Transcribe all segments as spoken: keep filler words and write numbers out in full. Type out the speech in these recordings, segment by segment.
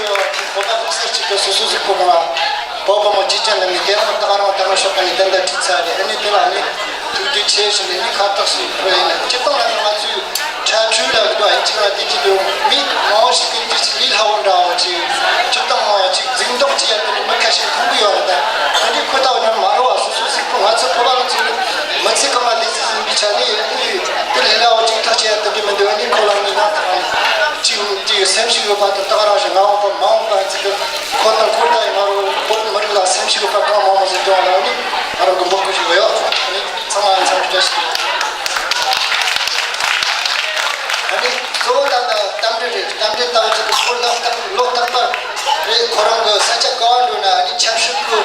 ཁོ་པ་ལོག་སར་གཅིག་གི་སོ་སོ་ཟིག་ཁོ་གང་ལ་བོད་པ་མོ་ཅི་ཅན་ལ་ནི་དེ་རང་ད་ག་རང་ད་ག་ཤོག་ག་ནི་དེ་འདྲ་ཁྲིད་ཚར་རེད། ཨ་ནི་དེ་ལ་ནི་ཐུགས་རྗེ་ཆེ་ཞུ་ནི་ནི་ཁ་བཏགས་ཤིག་ཕུལ་ཡིན། སྤྱིར་བཏང་ལ་ནི་ང་ཚོའི་ཁྲ་ཆུ་ལ་གི་དོ་ཨིན་ཅིག་ལ་དེ་ཅི་དུ་མི་མང་ཞིག་གི་དུས་ལི་ལྷ་བོ་འདྲ་བོ་ཅིག་སྤྱིར་བཏང་ཅིག་འཛིང་དོག་ཅི་ཡ་དེ་ནི་མི་ཁ་ཤས་མཐོང་གི་ཡོད་རེད། ད་དེ་འདྲའི་ཁོ་ཐག་ཉམས་མ་རུང་བ་སོ་སོ་ཟིག་ཁོ་ང་ཚོ་ཁོ་པ་ལ་ཚོ་ནི་མི་ཚེ་གང་ལ་ལས་ཚེ་ཟིན་པའི་ཆ་ནི་དེ་ལི་ལྷ་བོ་ཅིག་ཐག་ཅི་ཡ་དེ་འདྲའི་མི་འདུག་ཨ་ནི་ཁོ་ལ་ནི་ང་ཐག་ཅིག་ཅིག་སེམས་ཤིག་ཡོད་པ་དང་ད་ག་རང་ཞིག་ང་འོང་པ་མ་འོང་པ་ཅིག་གི་ཁོ་དང་ཁོ་ལྟ་ཡི་ང་རང་བོད་མི་རིགས་ལ་སེམས་ཤིག་ཡོད་པ་གང་མང་མང་ཟིག་འབྱུང་བ་ལ་ནི་ང་རང་གི་འབོད་སྐུལ་ཞིག་ཡོད། ཨ་ནི་ཚང་མ་འཚམས་འདྲི་བཀྲ་ཤིས་བདེ་ལེགས། ཨ་ནི་གཙོ་བོ་ད་ལྟ་གཏམ་འདྲི་རེད། གཏམ་འདྲི་ལྟ་བུ་ཅིག་གི་ཁོ་ལོ་རྟག་ལོ་རྟག་པར་རེད། ཁོ་རང་གི་ས་ཆ་ག་བ་འགྲོ་ན་ཨ་ནི་ཆབ་སྲིད་ཀྱི་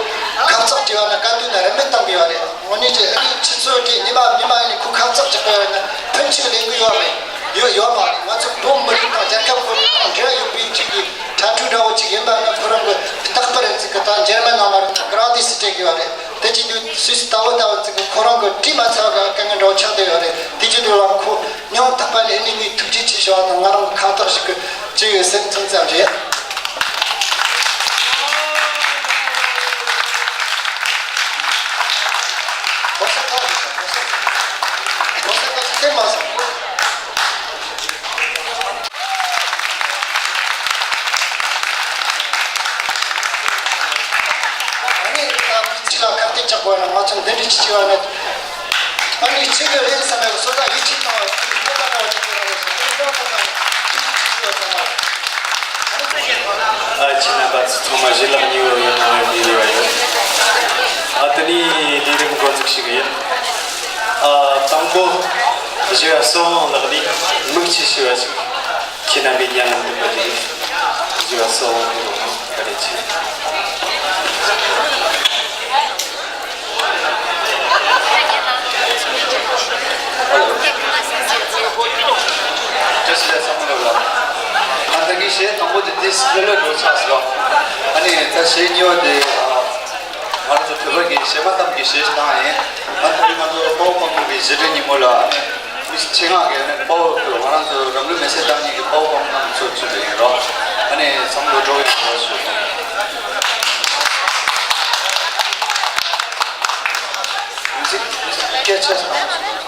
ཁ་བཏགས་བྲིས་པ་ན་དཀའ་སྡུག་ན་རིན་མེད་བཏང་གི་ཡོད་རེད། འོ་ནི་ཅི་ཨ་ནི་ཆུ་ཚོད་དེ་ཉི་མ་ཉི་མ་ཨ་ནི་ཁོ་ཁ་བཏགས་ཅིག་གི་ཡོད་ན་ཕན་ཆེ་ལེན་གི་ཡོད་མེད། ཡོད་ཡོད་མ་རེད། ང་ཚོ་བོད་མི་རིགས་དང་རྒྱལ་ཁབ་ཁོ་རང་དང་འབྲེལ་ཡོད་པའི་ཅིག་གི་གྲ་སྒྲིག་འདྲ་བོ་ཅིག་ཡིན་པ་ན་ཁོ་རང་གི་རྟག་པར་ཅིག་གི་ད་འཇར་མན་ནང་མ་རེད། ད་ག་རང་དེ་སི་སྤྲད་གི་ཡོད་རེད། དེ་ཅི་དུས་སུད་སི་ལྟ་བུ་ལྟ་བུ་ཅིག་གི་ཁོ་རང་གི་བྲིས་མ་ཚར་བ་དཀའ་ངལ་འདྲ་བོ་ཆགས་བསྡད་ཡོད་རེད། དེ་ཅི་དུས་ལ་ཁོ་སྙིང་ཐག་པ་ནས་ཨ་ནི་ངས་ཐུགས་རྗེ་ཆེ་ཞུ་བ་དང་ང་རང་གི་ཁ་བཏགས་ཤིག་གི་ཅི་ཡོད་སེམས་ཚིམ་ཙམ་རེད། ཨ་ནི་ད་མི་ཚེ་ལ་ཁ་གཏད་གཅོག་དགོས་ན་ང་ཚོ་འདི་འདྲ་ཅིག་བྱས་པ་ན། ཨ་ནི་ཆེད་དུ་རེད་བསམ་ཡག་སོ་སོ་ཡིད་ཆེས་བཏང་བ་ཅིག་ཡོད་པ་འདྲ་བ་ཅིག་དགོས་ན་ཡོད་ཟེར་དེ་འདྲ་བ་དང་ཅིག་ཅིག་ཡོད་ཙང་། ཨ་ཕྱི་ནང་པ་ཚོ་ཚང་མ་བཞི་ལག་གཉིས་པོ་ཡོད་ན་ཡོད་མི་ཡོད་ཡོད། ཨ་དེ་ནི་ལས་རིམ་འགོ་འཛུགས་ཤིག་ཡིན། ཨ་དང་པོ་བཞི་བ་སོ་བོ་ལགས་ནས་དམིགས་ཆེ་ཞུ་བ་ཞིག་ཁྱེད་རྣམ་པའི་སྙན་ལམ་འདེབས་པ་རེད། བཞི་བ་སོ་བོ་གི་རོགས་གནང་བཀའ་དྲིན་ཆེ། བཀྲ་ཤིས་བདེ་ལེགས་ཚང་མ་ལ། ཨ་ད་གིན་གཞས་དང་པོ་དེ་ཏིས་ལྷོད་ལྷོད་འགྲོ་ཆགས་སོང་། ཨ་ནི་ད་གཞས་གཉིས་པ་དེ་ཨ་ང་རང་ཚོ་བོད་པ་གི་གཞས་མ་གཏམ་གྱི་གཞས་ཤིག་བཏང་ཡིན། ཨ་ད་གིན་ང་ཚོ་དཔའ་བོ་དཔའ་མོ་གི་གཞིས་བྱེས་ཉིན་མོ་ལ་ཨ་ནི་མི་ཆེད་མངགས་ཀྱིས་ཨ་ནི་དཔའ་བོ་ང་རང་ཚོ་རང་ལུས་མེ་སྲེག་བཏང་མཁན་གྱི་དཔའ་བོ་དཔའ་མོ་རྣམས་ཚོ་ཚུད་པ་ཡིན་རོགས། ཨ་ནི་བསམ་བློ་སྤྲོ་བོ་ཡོད་པ་ཞུ། སྐད་ཆ་ཚང་མ་ཐུགས་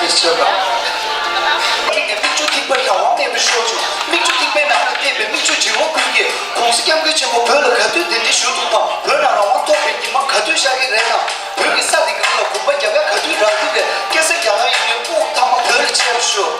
རྗེ་ཆེ། མིག་ཆུ་ཐིགས་པ་རང་དབང་མེད་པར་ཤོར་བྱུང་། མིག་ཆུ་ཐིགས་པའི་ནང་ལ་བལྟས་པའི་མིག་ཆུ་བྱི་བ་ཀུན་གྱིས། ༸གོང་ས་༸སྐྱབས་མགོན་ཆེན་པོ་བོད་ལ་ག་དུས་གདན་འདྲེན་ཞུ་ཐུབ་དང་། བོད་ནང་རང་དབང་ཐོབ་པའི་ཉི་མ་ག་དུས་ཤར་གྱི་རེད་དང་། བོད་ཀྱི་ས་འདི་སྒང་ལ་གོམ་པ་རྒྱབ་ཡ་ག་དུས་རག་གི་རེད། སྐྱ་སེར་རྒྱ་ནག་ཡིན་ནའི་དབུགས་ཐང་མ་བོད་ལ་ཆད་པར་ཤོག་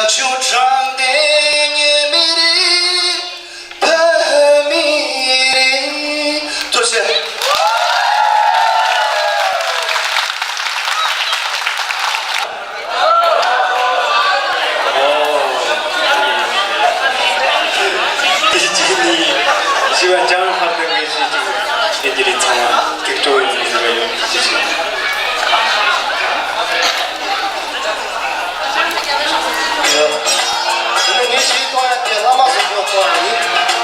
ཆུ་དྲངས་ཏེ་ཉེ་མི་རེད། ཕ་མི་རེད། ཐུགས་རྗེ་ཆེ། དེ་རྗེས་ནི་ཞི་བ་ལྗང་ཧར་དུ་ངེས་ཤེས་ཀྱི་ཡིན་གྱི་རེད། ཚང་མ་ཀེག་ཀྲོ་ཡིན་ཟེར་བ་ཡོད་ཅི་ཞིག་ངས་ཤེས་གཏོང་ཡ་དེ་བླ་མ་བཟང་པོ་གཏོང་ཡ་ཡིན།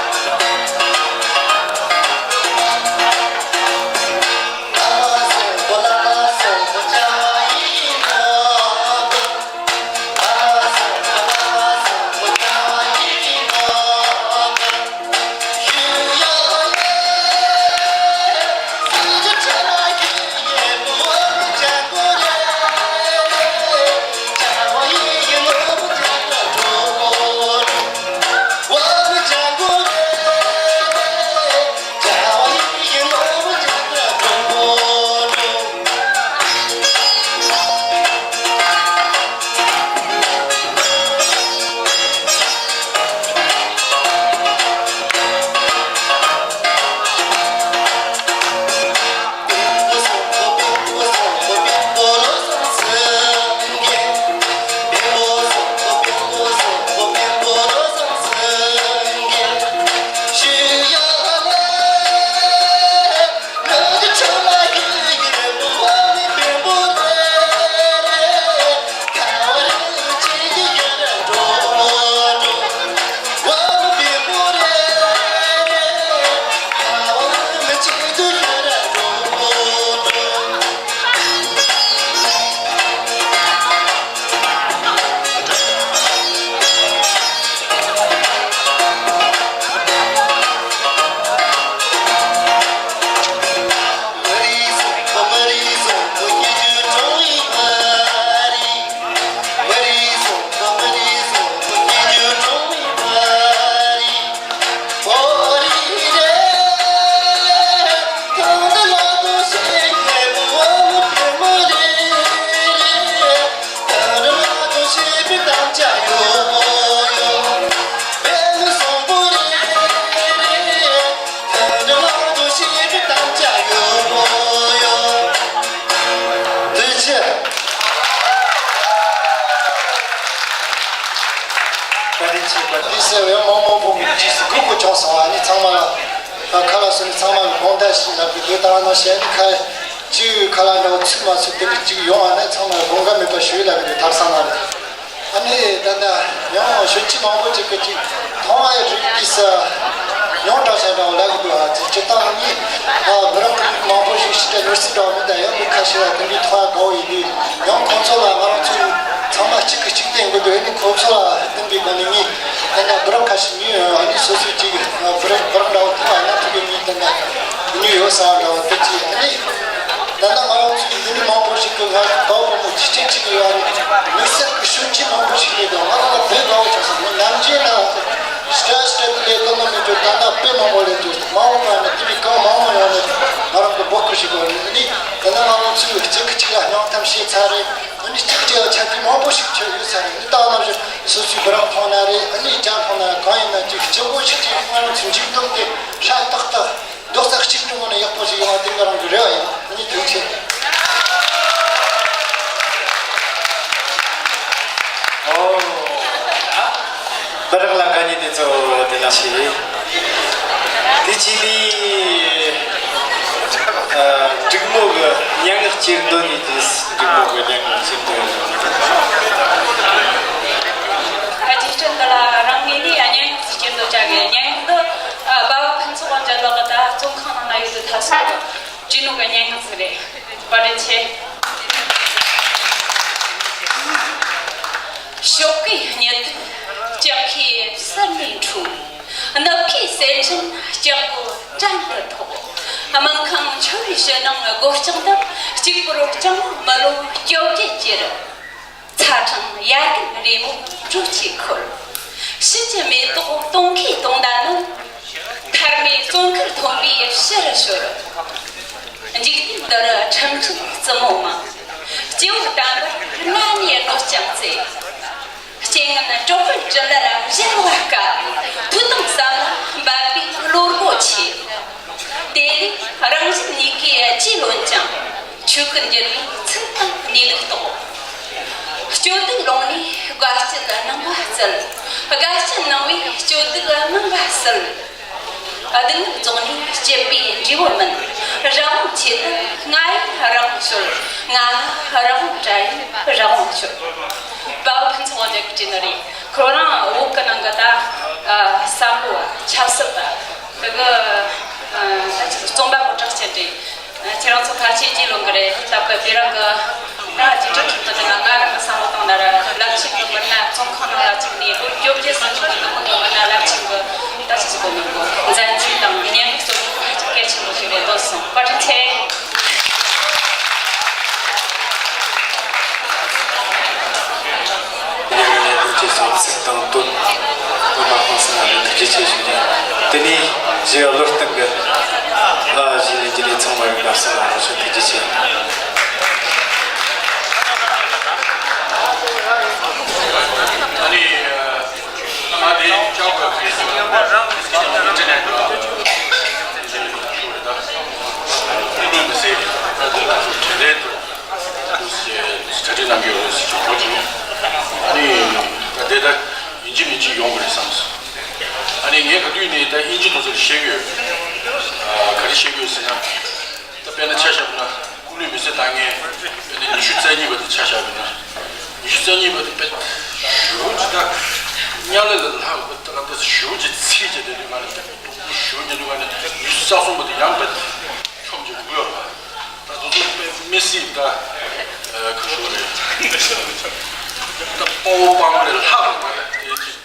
བཀའ་དྲིན་ཆེ། བཀའ་དྲིན་ཆེ། ཡང་མང་མང་པོ་གི་རྗེས་སུ་གུས་པ་བྱུང་སོང་། ཨ་ནི་ཚང་མ་ལ་ཁ་ལག་སོང་ནས་ཚང་མ་ལ་དགོངས་དག་ཞུ་ལབ་གི་འདུག་ད་ནང་བཞིན་ཁ་ཅིག་ཁ་ལག་འདྲ་བོ་ཚུད་མ་ཚུད་དེ་འདྲ་ཅིག་ཡོང་བ་ན་ཚང་མ་ལ་དགོངས་འགལ་མེད་པ་ཞུ་ལབ་གི་འདུག་ཐབ་ཚང་ནང་ལ། ཨ་ནི་ད་ལྟ་ཡང་ཞོལ་གྱི་མང་པོ་ཅིག་གིས་ཅིག་མཐོང་བའི་རིགས་ཀྱིས་ཡང་དྲག་ཆ་འདྲ་བ་ལབ་གི་འདུག་ཨ་ཙི་སྤྱིར་བཏང་ནི་ཨ་བུ་རམ་མང་པོ་ཞིག་ཤི་ཏེ་ནོར་སྲིད་འདྲ་བ་མི་འདུག་ཡང་མི་ཁ་ཤས་ལ་དེ་འདྲའི་མཐོང་བ་དགའ་བོ་ཡིན་དུས་ཡང་ཁོང་ཚོ་ལ་ང་རང་ཚོ་ཚང་མ་གཅིག་གིས་གཅིག་བསྟེན་དགོས་འདུག་ཨ་ནི་ཁོང་ཚོ་ལ་བསྟུན་པའི་སྒོ་ནས་ངས་ད་ལྟ་བུ་རམ་ཁ་ཤས་ཉོས་ཡོད། ཨ་ནི་སོ་སོས་ཅིག་བུ་རམ་བུ་རམ་འདྲ་བོ་མཐོང་བ་ཡིན་ན་ཐུག་གི་ངས་ད་ལྟ་ཉོས་ཡོད་ཟེར་བ་འདྲ་བོ་དེ་ཅིག་ཨ་ནི། ད་ལྟ་ང་རང་ཚོའི་འདི་ནི་མང་པོ་ཞིག་གིས་ང་ཚོ་དགའ་བོ་མོ་ཅི་སྤྲད་ཅིག་ཡོད་ཨ་ནི། དམིགས་བསལ་གྱི་ཤོད་ཅིག་མང་པོ་ཞིག་མེད་དོ། ང་རང་ལ་དཔེ་དགའ་བོ་ཆགས་སོང་། ངས་ནམ་རྒྱུན་ན་སྤྲད་སྤྲད་དེ་ལས་དོ་སྣང་མེད་རྒྱུ་ད་ལྟ་དཔེ་མང་པོ་ལས་རྒྱུ་མང་བོ་གང་ནས་དེ་བས་གང་མང་བོ་ཡོང་ནས་ང་རང་གི་འབོད་སྐུལ་ཞིག་དགོས་ནི། ཨ་ནི་ད་ལྟ་ང་རང་ཚོས་གཅིག་གིས་གཅིག་ལ་སྙིང་གཏམ་བཤད་ཚར་རེད། ཨ་ནི་གཅིག་གཅིག་ལ་ཆ་རྐྱེན་མང་པོ་ཞིག་ཆགས་ཡོད་ས་རེད། ཨ་ནི་ད་ནམ་རྒྱུན་སོ་སོའི་བུ་རམ་མཐོང་ན་རེད། ཨ་ནི་རྒྱ་མཐོང་ན་གང་ཡིན་ན་ཅིག་སྤྱི་བོ་ཞིག་ཅིག་ང་རང་ཚོའི་མཇུག་སྡོམ་དེ་ཧྲ་ཏག་ཏག་རྡོག་རྩ་གཅིག་སྒྲིལ་ངང་ནས་ཡག་པོ་ཞིག་ཡོང་བ་དེ་ང་རང་གི་རེ་བ་ཡིན། ཨ་ནི་ཐུགས་རྗེ་ཆེ། ཨོ། བུ་རམ་ལ་དགའ་ཉེ་དེ་ཚོ་དེ་ལ་ཆེ། དེ་ཅི་ནི་ཨ་འབྲུག་མོ་གི་སྙན་ངག་གཅེར་འདོན་ནི་དེ། འབྲུག་མོ་གི་སྙན་ངག་གཅེར་འདོན། ཨ་ཅེ་སྤྱི་འདི་ལ་རང་ངོས་ནས་སྙན་ངག་གཅེར་འདོན་བྱ་དགོས། སྙན་ངག་འདི་ཨ་སྦ་བ་ཕུན་ཚོགས་དབང་རྒྱལ་ལགས་ཀྱི་ད་བཙོན་ཁང་ནང་ན་ཡོད་དུས་ད་སོང་གི་བྲིས་ནོ་གི་སྙན་ངག་ཟིག་རེད། བཀའ་དྲིན་ཆེ། ཞོགས་ཀའི་སྙི་ཐིག་ལྕགས་ཁའི་ཟུར་ནས་འཕྲོ། ནུབ་ཁའི་གསེར་ཆེན་ལྕགས་སྒོ་བྲན་དུ་ཐོགས། སྨིན་ཁང་འཕྱོ་བའི་ཕྱི་ནང་སྒོ་ལྕགས་འདི། གཅིག་པུར་སྤྱང་མོ་མི་ལོ་བཅོ་བརྒྱད་ཀྱི་རི། ཚ་གྲང་ཡར་རྒན་རེ་མོ་དྲོད་ཀྱིས་ཁོལ། ཕྱི་གྱི་མེ་ཏོག་སྟོན་ཁའི་དུང་ཟླ་ནི། མཐར་མེད་བཙོན་ཁུལ་མཐོན་པོའི་ཕྱི་རུ་ཤོར། འཇིག་རྟེན་འདི་རུ་ཁྲིམས་གཅོད་རྩུབ་མོ་མང་། སྐྱེ་བོ་དམ་པར་གནའ་ནས་གནོད་ཀྱང་བརྩེ། རྐྱེན་ངན་ ཀུན་འགྱུར་བའི་ཚུལ་དང་གནས་ལུགས་རྟོགས། སྐྱོ་སྡུག་ལོང་ནས་དགའ་སྐྱིད་སྣང་བ་སྩལ། དགའ་སྐྱིད་སྣང་བས་སྐྱོ་སྡུག་སྣང་བ་སེལ། སྡུག་བསྔལ་རྫོགས་ནས་སྐྱིད་པའི་འབྲས་བུ་སྨིན། རི་བོང་ཆེ་ནི་རྔ་ཡབ་རི་བོང་ཤོད། རྔ་ལ་རི་བོང་བྲན་ཡབ་རི་བོང་ཤོད། དཔའ་བོ་ཕུན་ཚོགས་དབང་རྒྱལ་གྱིས་བྲིས་ནི་རེད། ཁོ་རང་བོད་ཀྱི་ནང་གི་ད་ཨ་བསམ་བློ་ཆབ་སྲིད་པ་དེ་གི་ཨ་ད་ཅིག་རྩོམ་པ་པོ་གྲགས་ཅན་རེད། ཁྱེད་རང་ཚོ་ཕལ་ཆེར་རྗེས་ལོན་གི་རེད། སྟབས་ཀྱིས་དེ་རིང་གི་ད་རྗེས་དྲན་གྱི་མི་དེ་ལ་ང་རང་གི་བསམ་བློ་བཏང་ན་ར་རླབས་ཆེན་གྱི་མི་སྣ་བཙོན་ཁང་ནང་ལ་བཅུག་ནས་ལོ་བཅོ་བརྒྱད་སོང་ཆུང་གི་འདི་མོ་གི་མི་སྣ་རླབས་ཆེན་གྱི་ད་ཅི་ཞིག་གོ་མི་དགོས། མཛད་རྗེས་དང་སྙན་ངག་སོགས་ཧ་ཅང་གལ་ཆེན་པོ་ཞིག་རེད། འདོད་སོང་། བཀའ་དྲིན་ཆེ། ཡ་ཡ་ཡ། ཐུགས་རྗེ་ཆེ། ཚིག་དང་དོན་དཔེ་མ་ཕངས་སེམས་ལ་ཐུགས་རྗེ་ཆེ་ཞུ་ཡིན། དེ་ནས་གཞས་བློ་གཏད་གི་ལ་གཞས་ལེན་རྒྱུ་ལས་ཚང་མ་ཡོད་ལ་སོང་བ་ཆེ་ཐུགས་རྗེ་ཆེ། ཨ་ནི་ང་དེ་ཅག་པ་ཁེ་སི་ཨིན་ཊར་ནེཊ་ལ་ཨ་ནི་མི་སེར་ད་དུང་ང་ཚོ་དྲན་རྟེན་དུ་ཁྲ་ཁྲིག་གནང་གི་ཡོད་ཟེར་གྱི་གོ་བྱུང་། ཨ་ནི་ད་དེ་ད་ཡིན་གཅིག་མིན་གཅིག་ཡོང་གི་རེད་བསམ་སོང་། ཨ་ནི་ངས་ག་དུས་ནས་ད་དབྱིན་ཇི་དེ་ཚོར་བཤད་ཀྱི་ཡོད། ཨ་ག་རེ་བཤད་ཀྱི་ཡོད་ཟེར་ན། ད་དཔེར་ན་ཆ་བཞག་ན་སྐུ་ལུས་མི་ཚེ་ད་ངས་དཔེར་ན་ཉི་ཤུ་རྩ་གཉིས་པ་དེ་ཆ་བཞག་པ་ཡིན་ན། ཉི་ཤུ་རྩ་གཉིས་པ་དེ་དཔེ་ཞེ་པོ་ཅིག་ད་དམྱལ་བ་ལས་ལྷག་པའི་ད་ག་ད་ཞེ་པོ་ཅིག་ཚིག་ཅིག་དེ་དུས་ང་ལ་དཔེ་སྡུག་པོ་ཞེ་པོ་ཅིག་དུས་ང་ནི་ཉི་ཤུ་རྩ་གསུམ་པ་དེ་ཡང་དཔེ་ཆོམ་ཅིག་འགུལ་བ། ད་དེ་ཚོ་དཔེ་མི་སྲིད་ད་ཨ་ག་ཞུ་རེད། ད་དཔའ་བོ་དཔའ་མོ་ལས་ལྷག་པ་དེ་ཅིག་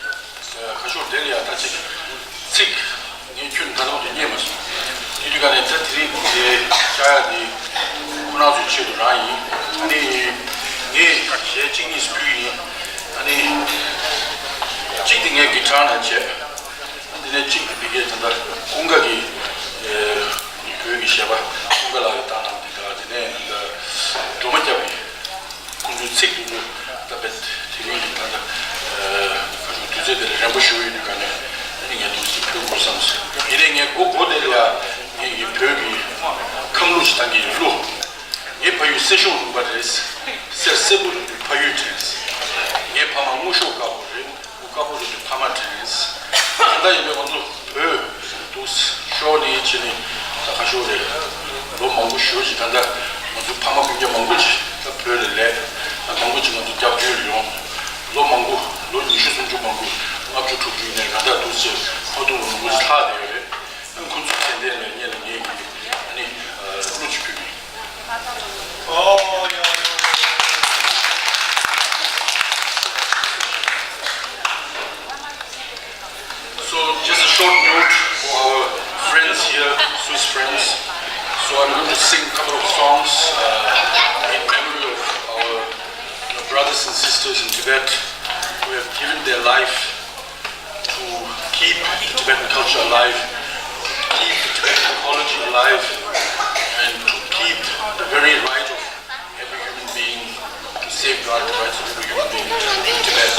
ཁ་ཤོར་དེ་ལ་ཡང་ད་ཅིག་ཚིག་ངས་ཁྱོན་ད་དུང་དེ་རྙེད་མ་སོང་། དེ་དུས་ཀ་ནས་ད་དེ་རིང་དེ་བྱ་ཡ་དེ་ཁོ་རང་ཚོའི་ཆེད་དུ་རང་ཡིན། ཨ་ནི་ངས་གཞས་གཅིག་གཉིས་ཕུལ་གྱི་ཡིན། ཨ་ནི་གཅིག་དེ་ངས་གི་ཊར་ནང་བྱས། ཨ་འདི་ནས་གཅིག་དེ་ཕ་གིར་ད་ལྟ་ཀུན་དགའ་གི་བོད་ཀྱི་གཞས་པ་ཀུན་དགའ་ལགས་ཀྱིས་བཏང་གནང་དེ་དག་དེ་ནས་ད་སྒྲོལ་མ་སྐྱབས་ཀྱིས། ཁོང་ཚོའི་ཚིག་དེ་ཚོ་ད་དཔེ་དེ་རིང་གི་ད་ལྟ་ཁ་ཤུགས་དུས་ཚོད་དེ་ལ་རན་པོ་ཞུ་ཡོད་དུས་ག་ནས་ཨ་ནི་ངས་དུས་ཚོད་ཕུལ་དགོས་བསམ་སོང་། ཡིན་ནའི་ངས་མགོ་མགོ་དེ་ལ་ཡ་ངས་ཡི་བོད་ཀྱི་ཁམས་ལུགས་ཤིག་བཏང་གི་ཡོད། གླུ། ངའི་ཕ་ཡུལ་སེར་ཤུང་ལུང་པ་རེད། གསེར་སེར་པོ་རེད་འདུག་ཕ་ཡུལ་དྲན། ངའི་ཕ་མ་སྔོ་ཤོག་དཀར་པོ་རེད། དཀར་པོ་རེད་འདུག་ཕ་མ་དྲན། ད་ལྟ་ཡིན་པའི་ང་ཚོ་བོད་འདུག་ཤོར་ནས་ཕྱིན་ནས་ད་ག་ཤོར་རེད། ལོ་མང་པོ་ཞེ་ཅིག་ད་ལྟ་ང་ཚོ་ཕ་མ་སྤུན་ཀྱག་མང་པོ་ཅིག་ད་བོད་ལ་སླེབས། ད་མང་པོ་ཅིག་ང་ཚོ་སྐྱབས་བཅོལ་ལ་ཡོང་། ལོ་མང་པོ་ལོ་ཉི་ཤུ་སུམ་ཅུ་མང་པོ་ལྔ་བཅུ་དྲུག་ཅུ་ཡིན་ནའི་ད་ལྟ་འདུག་སེ་ཁ་ཐུག་ལ་མང་པོ་ཅིག་ལྷག་བསྡད་ཡོད་རེད། ཁོང་ཚོའི་དྲན་རྟེན་ལ་སྔོན་ལ་ངས་ཀྱིས་ཨ་ནི་གླུ་ཅིག་ཕུལ་གྱི་ཡིན། So, just a short note for our friends here, Swiss friends. So, I'm going to sing a couple of songs uh, in memory of our you know, brothers and sisters in Tibet who have given their life to keep the Tibetan culture alive, to keep the Tibetan ecology alive, and to keep the very right of every human being, to safeguard the rights of every human being in Tibet.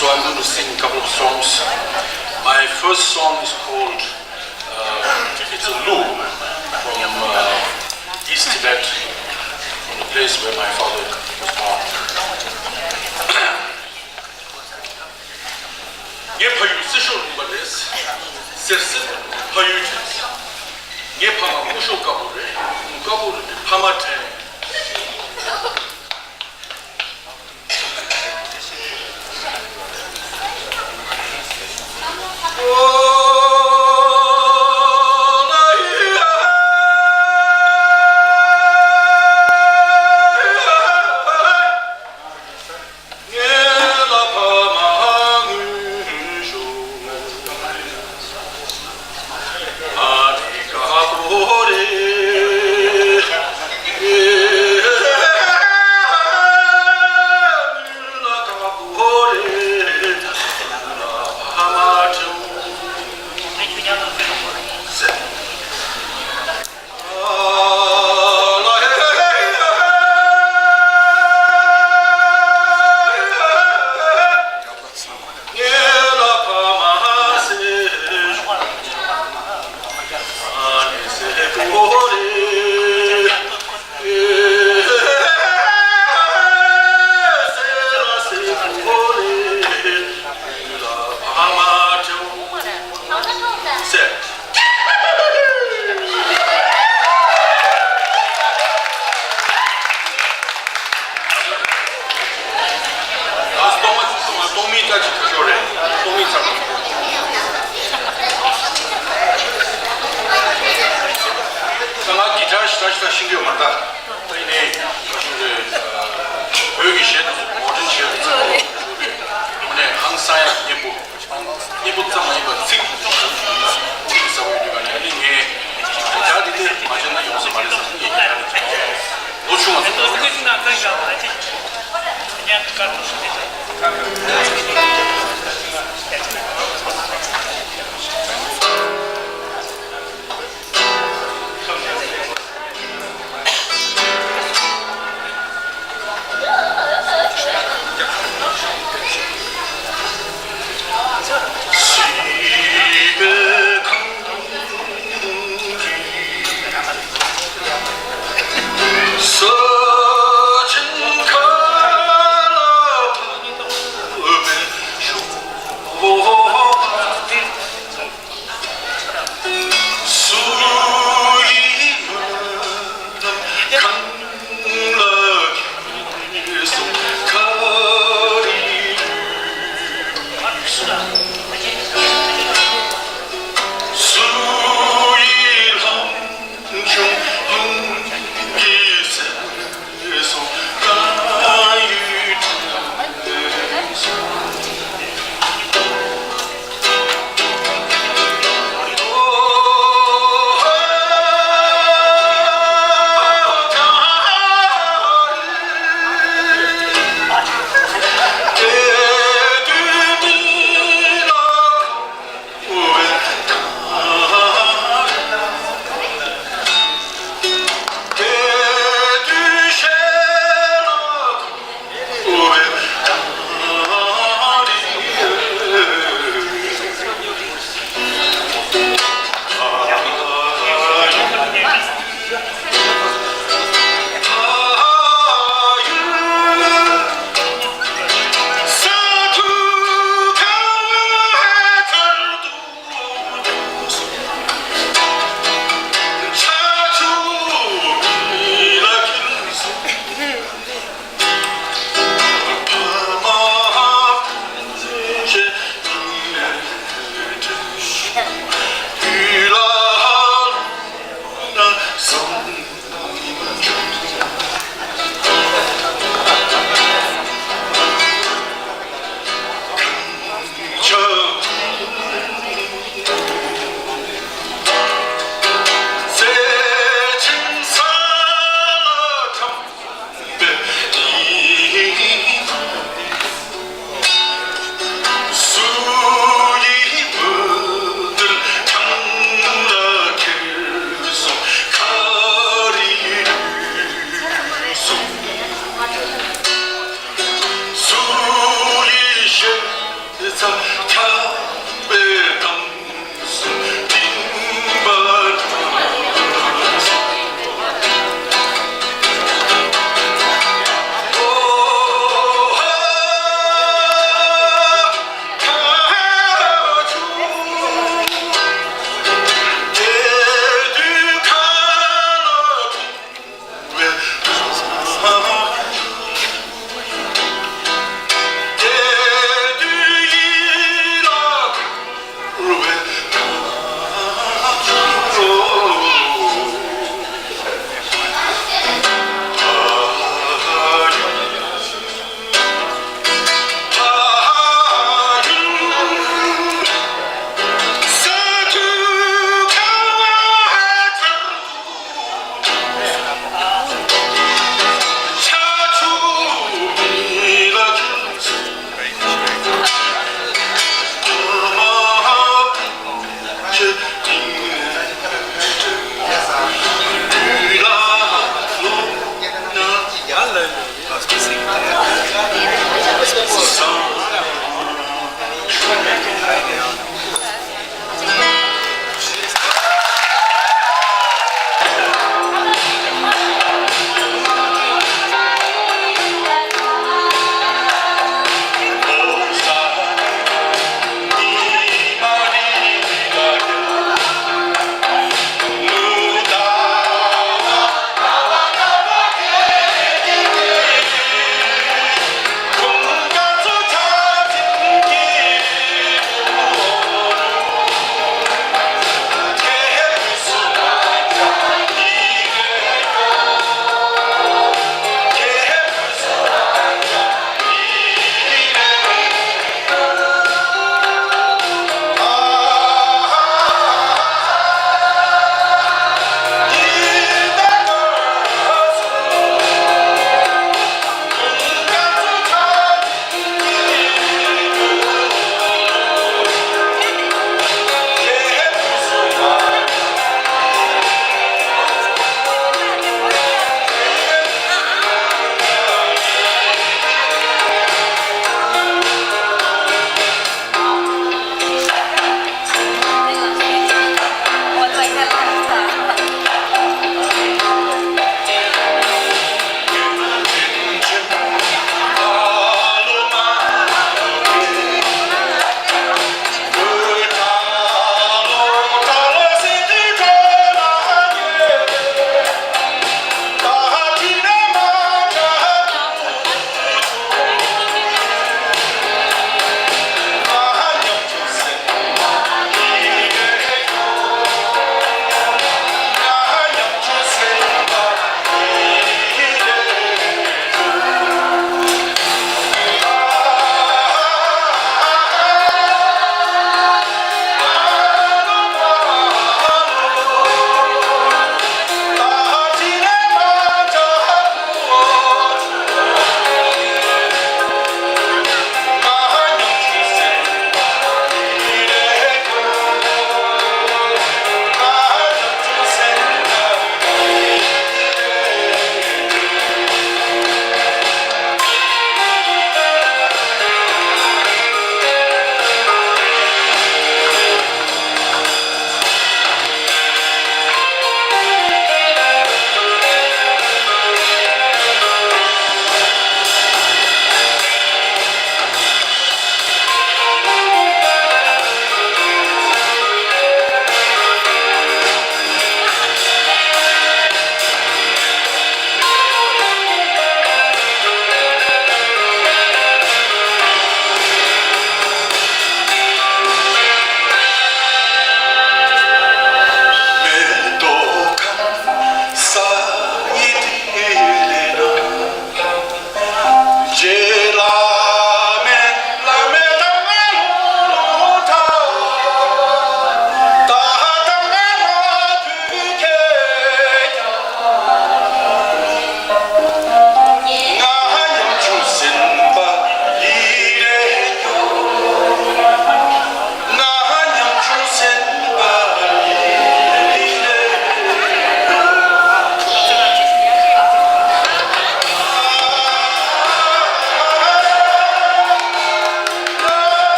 So I'm going to sing a couple of songs. My first song is called uh, it's a lu from uh, East Tibet, from the place where my father was born. ངའི་ཕ་ཡུལ་སེར་ཤུང་ལུང་པ་རེད། སེར་སེར་ཕ་ཡུལ་དྲན། ངའི་ཕ་མ་སྔོ་ཤོག་དཀར་པོ་རེད། དཀར་པོ་རེད་དེ་ཕ་མ་དྲན། གཏོང་མི་ལྟ་ཅིག་ཐུབ་ཤོར་རེད། གཏོང་མི་ཚང་མ། ད་ང་གི་ཊར་ཞིག་ད་ཞིག་ད་ཤེས་ཀྱི་ཡོད་མ་རེད་ད། ད་ཡིན་ནའི་ག་ཤོད་རེད། བོད་ཀྱི་གཞས་དེ་ཚོ་མོ་ཌན་གཞས་དེ་ཚོ་ཞུ་རེད། དངོས་གནས་ཧང་སང་ཡག་སྙན་པོ། སྙན་པོ་ཙམ་མ་ཡིན་པར་ཚིག་ཟབ་ཡོད་དུས་ག་ནས་ཨ་ནི་ངས་ད་དེ་དེ་མ་བྱས་ན་ཡོང་ས་མ་རེད་བསམ་ངས་ཡིན་ད་རེད། ལོ་ཆུང་བ་ཚོ།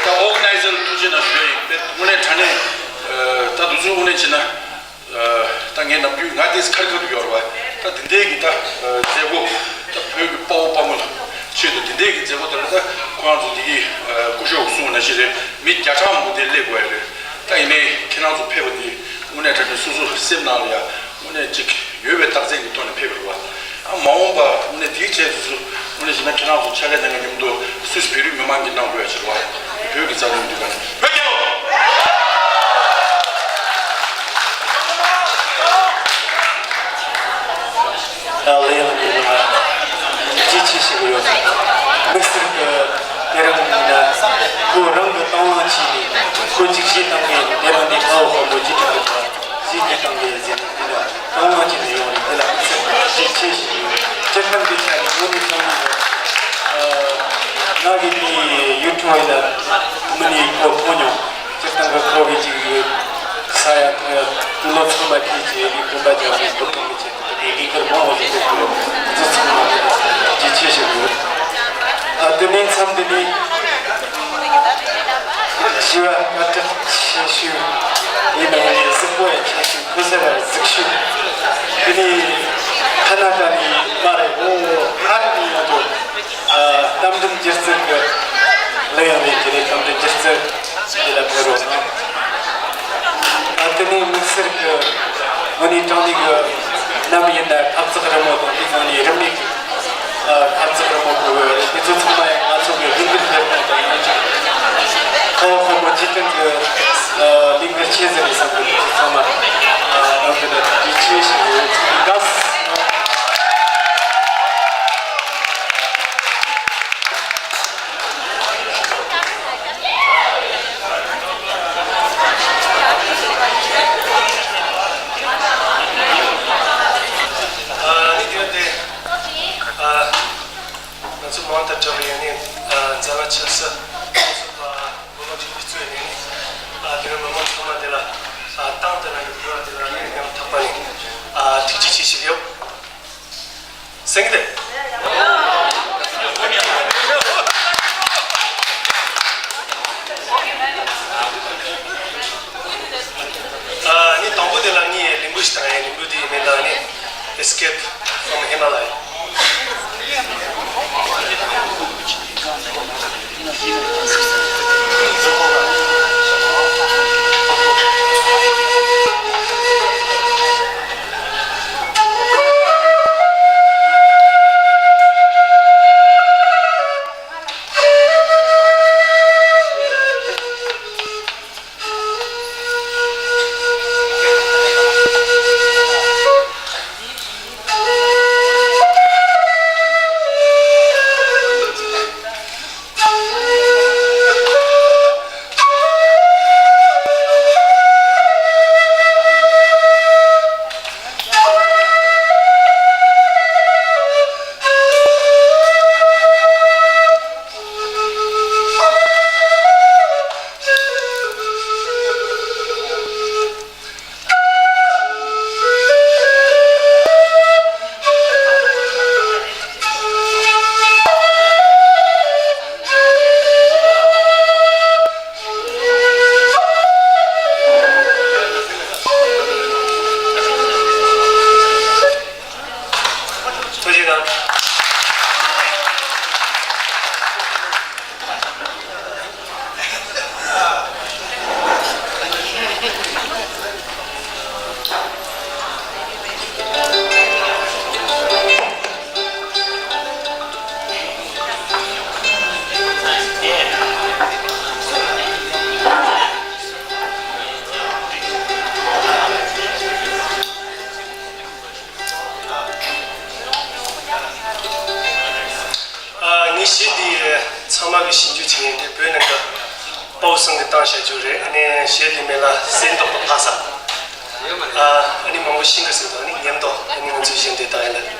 ཨོ་ག་ནའི་ཛར་ཐུགས་རྗེ་གནང་ཞུ་ཡ་ཡིན། དངོས་གནས་དྲང་གནས་ད་དུས་ཚོད་དངོས་གནས་བྱས་ན། ད་ངས་ནམ་རྒྱུན་ང་དེས་ཁར་ཁར་དུ་ཡོད་རེད་བ། ད་དེ་འདྲའི་གི་ད་མཛད་སྒོ་ད་བོད་ཀྱི་དཔའ་བོ་དཔའ་མོ་ཆེད་དུ་དེ་འདྲའི་གི་མཛད་སྒོ་དེ་ལ་ད་ཁོ་རང་ཚོ་དེ་གི་སྐུ་ཞབས་གསུང་བ་ནང་བཞིན་རེད། མི་བརྒྱ་ཕྲག་མང་པོ་དེ་སླེབས་དགོས་ཡ་རེད། ད་ཡིན་ནའི་ཁྱེད་རང་ཚོ་ཕེབས་པ་དེ་དངོས་གནས་དྲང་གནས་སོ་སོ་སེམས་ནང་ལ་ཡ་དངོས་གནས་ཅིག་ཡོད་པའི་རྟགས་མཚན་གྱི་ཐོག་ནས་ཕེབས་པ་རེད་བ། ཨ་མ་འོངས་པ་དངོས་གནས་དེའི་ཆེད་དུ་དངོས་གནས་བྱས་ན་ཁྱེད་རང་ཚོ་ཕྱག་ལས་གནང་མཁན་མཉམ་དུ་སུད་སི་བོད་རིགས་མི་མང་གིས་གནང་དགོས་ཡ་ཕྱིར་བ། བོད་ཀྱི་རྩ་དོན་འདུག་ག་ནས་བོད་རྒྱལ་ལོ། ད་ལས་ཡང་མི་རུང་བ་ཅི་ཆེ་ཞིག་ཡོད། དམིགས་བསལ་གྱི་དེ་རིང་ཡིན་ན་ཁོ་རང་གི་དང་བླངས་བྱས་ནས་ཁོ་གཅིག་བཞེས་བཏང་གི་དེ་རིང་འདི་ཕ་བོ་དཔོན་པོ་ཅི་ཐུབ་ཀྱི་བ་བཞེས་ཀྱི་བཏང་གི་ཟེར་ནས་འདི་ལ་དང་བླངས་བྱས་ནས་ཡོང་རེད། འདི་ལ་དམིགས་བསལ་གྱི་ཅི་ཆེ་ཞིག་ཡོད། སྤྱིར་བཏང་གི་ཆ་ནས་དངོས་གནས་དྲང་གནས་ཀྱི་ང་གི་དེ་ཡུ་ཊུབ་ཡིན་ན་མི་ནི་ཁོ་མཐོང་མྱོང་། སྤྱིར་བཏང་གི་ཁོ་གི་ཅིག་ཡོད་ས་ཡ་ཁོ་ཡ་ལོ་ཚང་མ་ཁྱེད་ཀྱི་ཡི་གེ་དགོན་པ་རྒྱག་པའི་སྐུ་གྲོང་གི་ཆེད་དུ་དེ་ཡི་གེ་མང་བོ་ཞིག་ཕེབས་དགོས། འདི་ཚང་མ་གི་ཆེ་ཆེ་ཞིག་ཡོད། ཨ་དེ་ནས་མཚམས་འདི་ནས་ཞི་བ་བཀའ་དྲིན་ཆེ་ཞུ་ཡིན་ནའི་གཟིགས་པོ་ཡང་ཆེ་ཞུ། ཁོ་ཟེར་བ་གཟིགས་ཞུ། དེ་ནས་ཁ་ན་ཏ་ནས་མ་རེད། འོ་ཧ་ནས་ཡོང་དུས། ཨ་རྟ་མགྲིན་སྒྱུ་རྩལ་གྱི་གླུ་དབྱངས་ལེན་གྱི་རེད། རྟ་མགྲིན་སྒྱུ་རྩལ་འདི་ལ་ཕེབས་རོགས་གནང་། ཨ་དེ་ནས་དམིགས་བསལ་གྱི་དངོས་གནས་དྲང་གནས་ཀྱི་ནམ་ཡིན་ན་ཁབ་ཚག་རི་མོ་དང་དེ་ཚོ་ནས་རིན་མེད་ཀྱི་ཨ་ཁབ་ཚག་རི་མོ་བཀོད་ཡོད་རེད། དེ་ཚོ་ཚང་མ་ཡང་ང་ཚོ་གི་རིན་འདིར་སླེབས་གནང་དང་ཡང་ཅིག་ཁ་བ་ཁོ་མོ་སྤྱི་མཐུན་གྱི་ཨ་ལས་འགུལ་ཆེ་ཟེར་ནས་བསམ་གི་འདུག་དེ་ཚང་མ་ཨ་རང་གི་ནས་དེ་ཆེ་ཞིག་ཡོད་ཚུལ་དགའ། ཨ་ནི་དེ་དེ་ཨ་ང་ཚོ་མང་དུ་གྲགས་པའི་ཡང་ནི་ཨ་མཛའ་བ་ཆབ་སྲིད་ཨ་བོད་པ་ཆུང་གི་གཙོས་ནས་ནི་ཨ་དེ་རིང་མི་མང་ཚང་མ་དེ་ལ་ཨ་ཏང་དེ་ལ་ཡོད་དགོས་དེ་ལ་ཡང་ཡང་ཐག་པ་ནས་ཨ་ཐུགས་རྗེ་ཆེ་ཞུ་གི་ཡོད། སེང་གེ་དེ། ཨ་ནི་དང་པོ་དེ་ལ་ངས་ལིང་བུ་ཞིག་བཏང་ཡིན། ལིང་བུ་དེའི་མིང་ལ་ནི་Escape from Himalaya། ཐུགས་རྗེ་གནང་། ཨ་ངའི་གཞས་འདི་ཚང་མ་གི་ཞིབ་འཇུག་བྱས་ཡིན་ཏེ། བོད་ནང་གི་དཔའ་བོ་གསུམ་གྱིས་བཏང་བྱ་རྒྱུ་རེད། ཨ་ནི་གཞས་འདི་མིང་ལ་གསེར་མདོག་གི་ཕ་ས། ཨ་ཨ་ནི་མང་པོ་ཤེས་གི་ཟེར་འདུག་ཨ་ནི་ཉམས་རྟོགས། ཨ་ནི་ང་ཚོའི་གཞས་འདི་བཏང་ཡིན་ལ།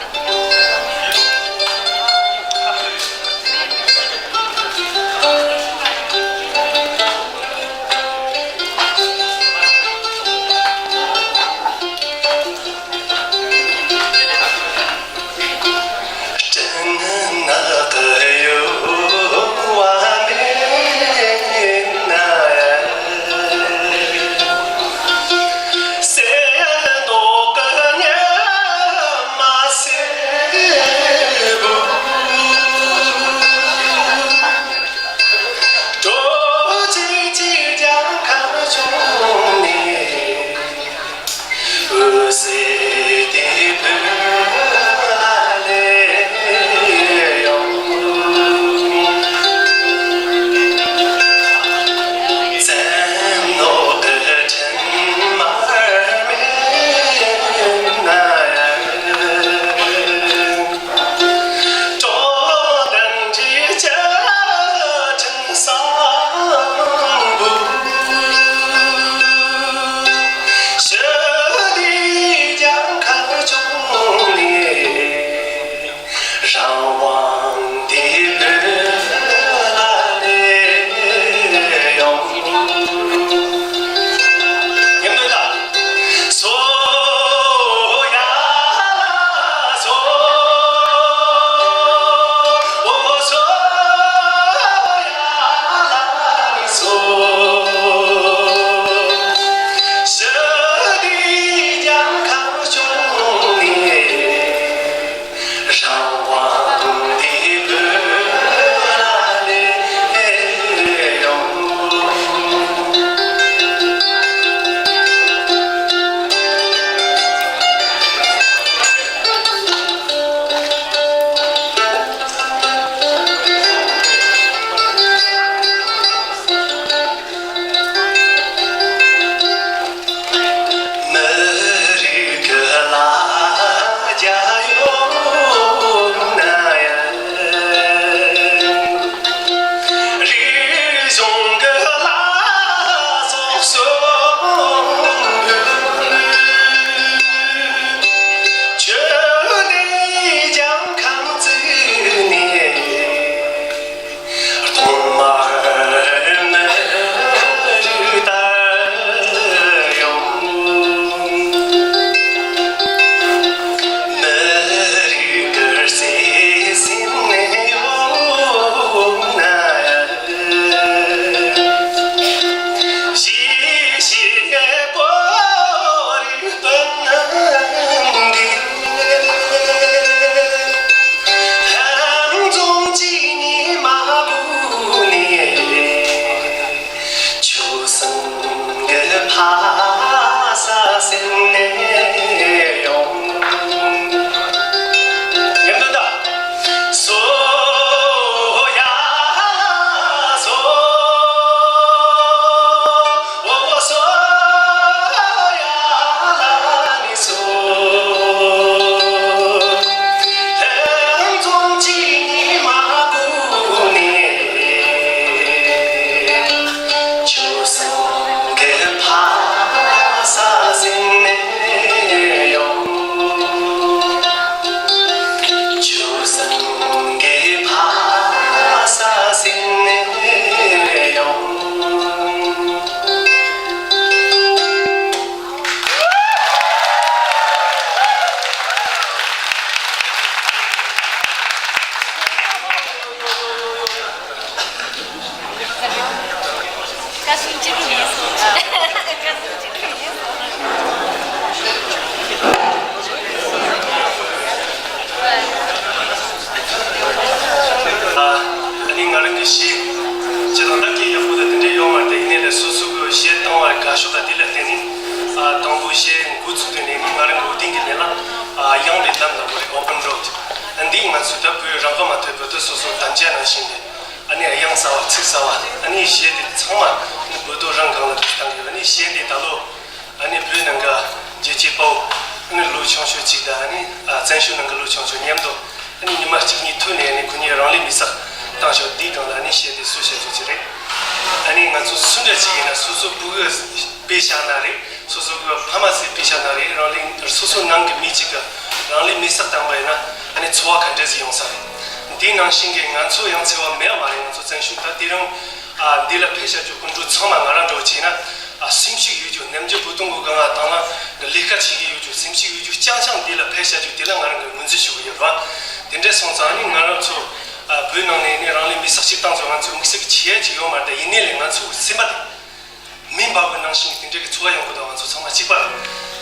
ཨ་ནི་ང་རང་གི་གཞས་སྤྱིར་བཏང་ལབ་ཀྱི་ཡག་པོ་དང་དེ་འདྲས་ཡོད་མ་རེད། དེ་ཡིན་ནའི་ལས་སོ་སོ་གི་གཞས་བཏང་བར་དགའ་ཤོས་དང་དེ་ལ་བརྟེན་ནས་ཨ་དང་པོ་གཞས་འགོ་ཚུགས་དུས་ནས་ནི་ང་རང་གི་འོ་དེང་གི་ལས་ལ་ཨ་གཡང་བའི་ལམ་ལ་བོར་རེད། Open Road། ཨ་འདི་ང་ཚོ་ད་བོད་རང་དབང་མ་ཐོབ་བར་དུ་སོ་སོ་དམ་བཅའ་ནང་བཞིན་རེད། ཨ་ནི་གཡང་ཟ་བ་ཚིག་ཟ་བ་ཨ་ནི་གཞས་དེ་ཚང་མ་འོས་ཐོག་རང་སྒང་ལ་བཏང་གི། ཨ་ནི་གཞས་དེ་ད་ལོ་ཨ་ནི་བོད་ནང་གི་རྒྱལ་གཅེས་དཔའ་བོ་ཨ་ནི་ལོ་ཆུང་ཤོས་གཅིག་དང་ཨ་ནི་ཨ་བཙན་བྱོལ་ནང་གི་ལོ་ཆུང་ཤོས་མཉམ་དུ་ཨ་ནི་ཉི་མ་གཅིག་གཉིས་ཐུག་ནས་ཨ་ནི་ཁོ་གཉིས་རང་ལུས་མེར་སྲེག་བཏང་ཤོག་འདིའི་སྒང་ལ་ཨ་ནི་གཞས་དེ་སུ་བཤད་རྒྱུ་ཅིག་རེད། ཨ་ནི་ང་ཚོ་སུ་འདྲ་ཅིག་ཡིན་ན་སོ་སོ་ཕྲུ་གུ་དཔེ་བཞག་ན་རེད། སོ་སོ་གི་ཕ་མ་ཚོས་དཔེ་བཞག་ན་རེད། རང་ལུས་སོ་སོ་ནང་གི་མི་གཅིག་གིས་རང་ལུས་མེར་སྲེག་བཏང་པ་ཡིན་ན་ཨ་ནི་ཚོར་བ་ག་འདྲ་ཞིག་ཡོང་ས་རེད། འདི་ནང་བཞིན་གྱི་ང་ཚོ་ཡང་འཚེ་བ་མེད་པ་མ་རེད། ང་ཚོ་བཙན་བྱོལ་ད་དེ་རིང་ཨ་འདི་ལ་ཕེབས་བཞག་རྒྱུ་སྐུ་མགྲོན་ཚང་མ་ང་རང་འདྲ་བོ་བྱས་ན་ཨ་སེམས་ཤུགས་ཡོད་རྒྱུ། ནམ་རྒྱུན་བོད་དོན་གྱི་སྒང་ལ་དང་བླངས་ཀྱི་ལས་ཀ་བྱེད་ཀྱི་ཡོད་རྒྱུ། སེམས་ཤུགས་ཡོད་རྒྱུ་རྐྱང་རྐྱང་འདི་ལ་ཕེབས་བཞག་རྒྱུ་དེ་ལ་ང་རང་གིས་ངོས་འཛིན་ཞུ་གི་ཡོད་རེད་བ། དེ་འདྲ་སོང་ཙང་ཨ་ནི་ང་རང་ཚོ་ཨ་བོད་ནང་ནས་ནི་རང་ལུས་མེར་སྲེག་ཅིག་བཏང་ཚོ་ང་ཚོ་དམིགས་བསལ་གྱི་བྱེད་ཡ་ཅིག་ཡོད་མ་རེད། ད་ཡིན་ནའི་ལས་ང་ཚོའི་སེམས་པ་དེ། མེ་འབར་བའི་ནང་བཞིན་དེ་འདྲའི་གི་ཚོར་བ་ཡོང་གི་འདུག་ང་ཚོ་ཚང་མ་གཅིག་པ་རེད།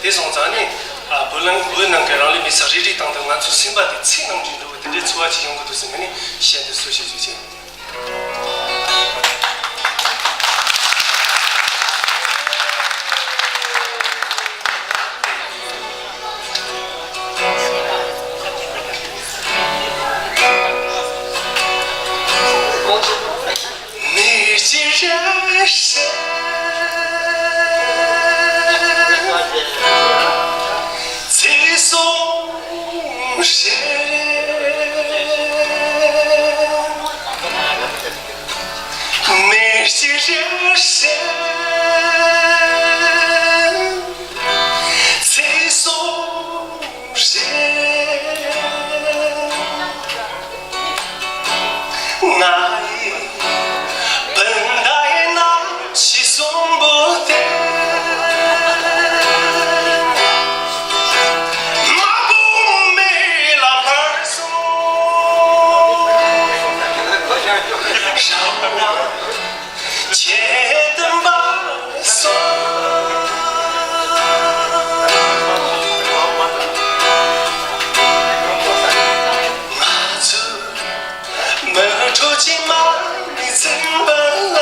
དེ་སོང་ཙང་ནི་ཨ་བོད་ལང་བོད་ནང་གི་རང་ལུས་མེར་སྲེག་རེ་རེ་བཏང་དུས་ང་ཚོ་སེམས་པ་དེ་ཚིག་ནང་བཞིན་འགྲོ་གི་དེ་འདྲའི་ཚོར་བ་ཅིག་ཡོང་གི་འདུག་ཟེར་ནས་ནི་གཞས་འདི་སུ་ཞིག་ཞུ་ཆེད། མེ་ལྕེ་རེ་རེ་ཚིག་གསུམ་རེ་རེ། མེ་ལྕེ་རེ་རེ་ཚིག་གསུམ་རེ་རེ། ང་ཡི་སྤུན་ཟླ་ཡི་རྣམ་ཤེས་གསོན་པོ་དེ། མ་བུ་མེ་ལ་ལྷར་སོང་། རང་དབང་ཆེད་དུ་འབར་སོང་། ང་ཚོ་མི་ཁྲོ་ཆེན་མ་ནི་འཛིན་པ་ལ།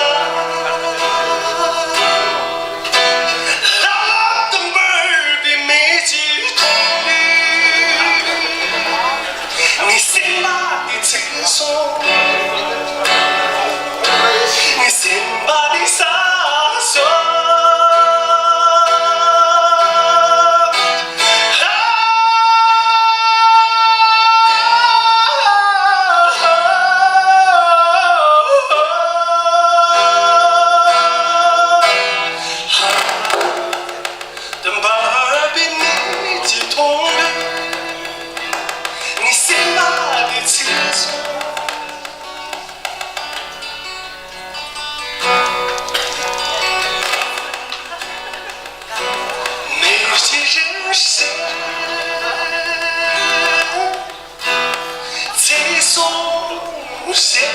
ལྷ་ལ་དུ་འབར་བའི་མེ་ལྕེ་མཐོང་དུས། ངའི་སེམས་པ་འདི་ཚིག་སོང་། ངའི་སེམས་པ་འདི་ཟ་སོང་། དུ་འབར་བའི་མེ་ལྕེ་མཐོང་དུས། ངའི་སེམས་པ་འདི་ཚིག་སོང་། མེ་ལྕེ་རེ་རེ་ཚིག་གསུམ་རེ།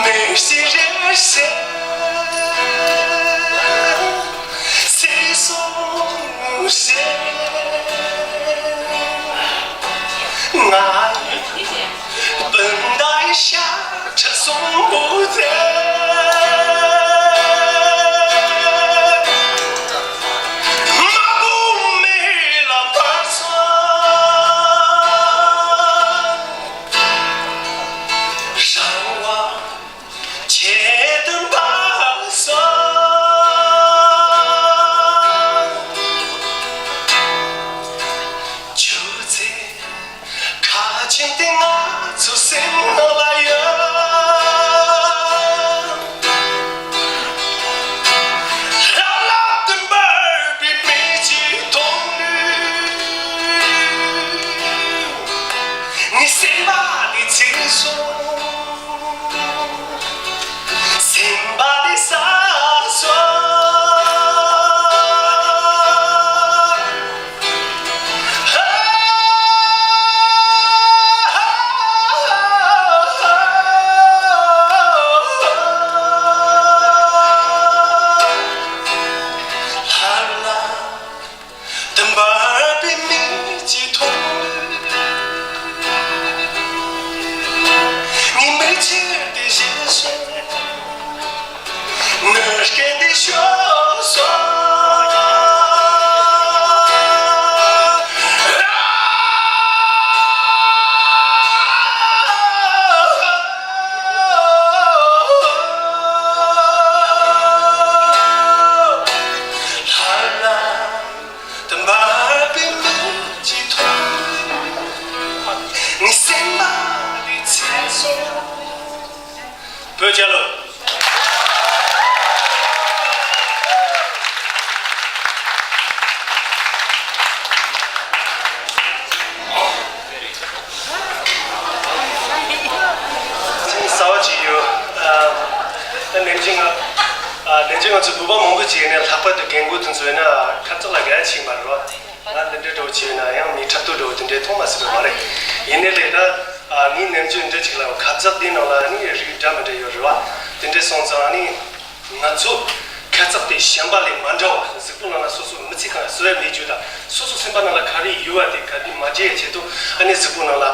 མེ་ལྕེ་རེ་རེ་ཚིག་གསུམ་རེ། ང་ཡི་སྤུན་ཟླ་ཡི་ཤ་ཁྲག་གསུམ་པོ་དེ། མ་བུ་མེ་ལ་འབར་སོང་། རང་དབང་ཆེད་དུ་འབར་སོང་། ཆུ་ཚོད་ཁ་ཆེམས་དེ་ང་ཚོ་སེམས་ནང་ལ་ཡོད། ལྷ་ལ་དུ་འབར་བའི་མེ་ལྕེ་མཐོང་དུས། ངའི་སེམས་པ་འདི་ཚིག་སོང་། སེམས་པ་འདི་ཟ་སོང་། བོད་རྒྱལ་ལོ། གསར་བ་ཅིག་ཡོད། ཨ། ད་ནམ་རྒྱུན་ང་། ཨ། ནམ་རྒྱུན་ང་ཚོ་བོད་པ་མང་པོ་ཅིག་ནས་ལྷག་པར་དུ་རྒན་རྒོན་དེ་ཚོ་ཡིན་ན་ཁ་ཚག་ལ་དགའ་ཆེ་མ་རེད་བ། ང་འདི་འདྲའི་འདྲ་བོ་བྱས་ན་ཡང་མི་འཁྲབ་སྟོན་འདྲ་བོ་དེ་འདྲའི་མཐོང་མ་སྲིད་པ་མ་རེད། ཡིན་ནའི་ལས་ད། ཨ། ངས་ནམ་རྒྱུན་འདི་ཅིག་ལ་ཁ་ཚག་འདི་ནང་ལ་ནི་རིགས་འདྲ་མི་འདྲ་ཡོད་རེད་བ། དེ་འདྲའི་སོང་ཙང་ནི། ང་ཚོ་ཁ་ཚག་དེ་གཞན་པ་ལས་མ་འདྲ་བ། གཟུགས་པོ་ནང་ལ་སོ་སོ་མི་ཚེ་གང་བཟོ་ཡ་མེད་རྒྱུ་དང་། སོ་སོ་སེམས་པ་ནང་ལ་ག་རེ་ཡོད་པ་དེ་ག་དེ་མ་བརྗེད་ཡ་ཆེད་དུ། ཨ་ནི་གཟུགས་པོ་ནང་ལ་མ་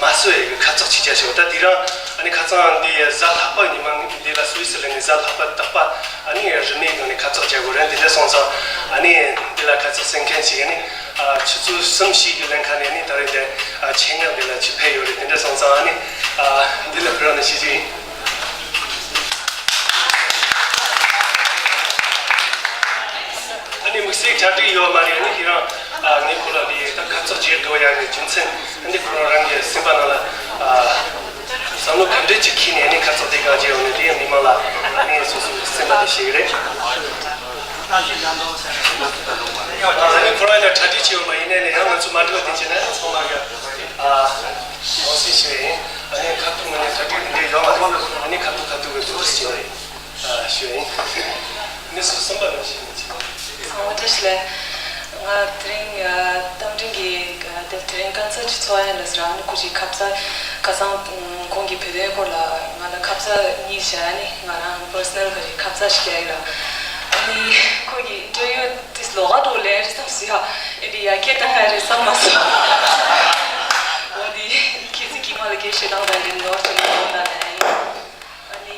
བཟོ་ཡ་གི་ཁ་ཚག་ཅིག་བྱ་ཞེས་པ། ད་དེ་རིང་ཨ་ནི་ཁ་སང་འདི་གཟའ་ལྷག་པ་ཉི་མ་ངས་འདི་ལ་སུད་སི་ལན་ནས་གཟའ་ལྷག་པ་རྟག་པ་ཨ་ནི་རིན་མེད་སྒང་ནས་ཁ་ཚག་རྒྱག་དགོས་རེད། འདི་འདྲ་སོང་ཙང་ཨ་ནི་འདི་ལ་ཁ་ཚག་ཟེར་མཁན་ཞིག་ཨ་ནི། ཨ། ཆུ་ཚོད་གསུམ་བཞི་གི་ལན་ཁ་ནས་ནི་ད་རེས་འདི། ཨ། ཆེད་མངགས་འདི་ལ་ཆུ་ཕེབས་ཡོད་རེད། དེ་འདྲ་སོང་ཙང་ཨ་ནི། ཨ། འདི་ལ་ཕེབས་རོགས་གནང་ཞུ་རྒྱུ་ཡིན། ཨ་ནི་དམིགས་བསལ་གྲ་སྒྲིག་ཡོད་མ་རེད། ཨ་ནི་ཁྱེད་རང་། ཨ། ངས་ཁོ་ལ་འདི་ད་ཁ་ཚག་བྱེད་དགོས་ཡ་གི་རྒྱུ་མཚན། ཨ་ནི་ཁོ་རང་རང་གི་སེམས་པ་ནང་ལ། ཨ། བསམ་བློ་ག་འདྲ་ཅིག་འཁྱེར་ནས་ཨ་ནི་ཁ་ཚག་དེ་གང་བྱེད་ཡོང་ནས་དེ་ཡང་མི་མང་ལ་ཨ་ནི་སོ་སོའི་སེམས་པ་དེ་བཤད་གི་རེད། ཨ་ནི་ཁོ་རང་ཡང་གྲ་སྒྲིག་བྱས་ཡོད་མ་ཡིན་ནའི་ནས་ཡང་ང་ཚོ་མ་འགྲོ་དེ་བྱས་ན་ཚང་མ་གི། ཨ། ངོ་སེ་ཞུ་ཡིན། ཨ་ནི་ཁ་ཐུག་ངོས་ནས་གྲ་སྒྲིག་དེ་འདྲ་ཡོད་མ་རེད། ཨ་ནི་ཁ་ཐུག་ཁ་ཐུག་གི་འདུག་ཟེར་གྱི་ཡོད་རེད། ཨ། ཞུ་ཡིན། ཨ་ནི་སུ་གསུམ་པ་ནང་བཞིན་ཡིན་གྱི། ཚང་མ་བཀྲ་ཤིས་བདེ་ལེགས། ང་དེ་རིང་། ཨ། རྟ་མགྲིན་གྱི། ཨ། དེ་དེ་རིང་དཀའ་ཚེགས་ཀྱི་ཚོགས་ཡ་ལ་ཟེར། ཨ་ནི་ཁོ་ཅིག་ཁ་ཚག་ཁ་སང་ཁོང་གི་བོད་དོན་སྐོར་ལ་ང་ལ་ཁ་ཚག་གཉིས་བྱས། ཨ་ནི་ང་རང་པར་སོ་ནལ་ག་རེ་ཁ་ཚག་ཞིག་རྒྱག་ཡིན་ལ། ཨ་ནི་ཁོ་གི་ཨིན་ཊར་བིའུ་དེ་ལོགས་ཀ་འགྲོ་ལེ་རེད་བསམ་སོང་ཡ། ཨེ་འདི་ཡ་སྐད་བཏང་ཡ་རེད་བསམ་མ་སོང་། འོ་འདི་ཁྱེད་ཚོ་གིས་མ་ལ་སྐད་བཤད་སྟངས་དང་འདི་ནོར་དེ་ནི་ཡོང་ད་ལེ། ཨ་ནི།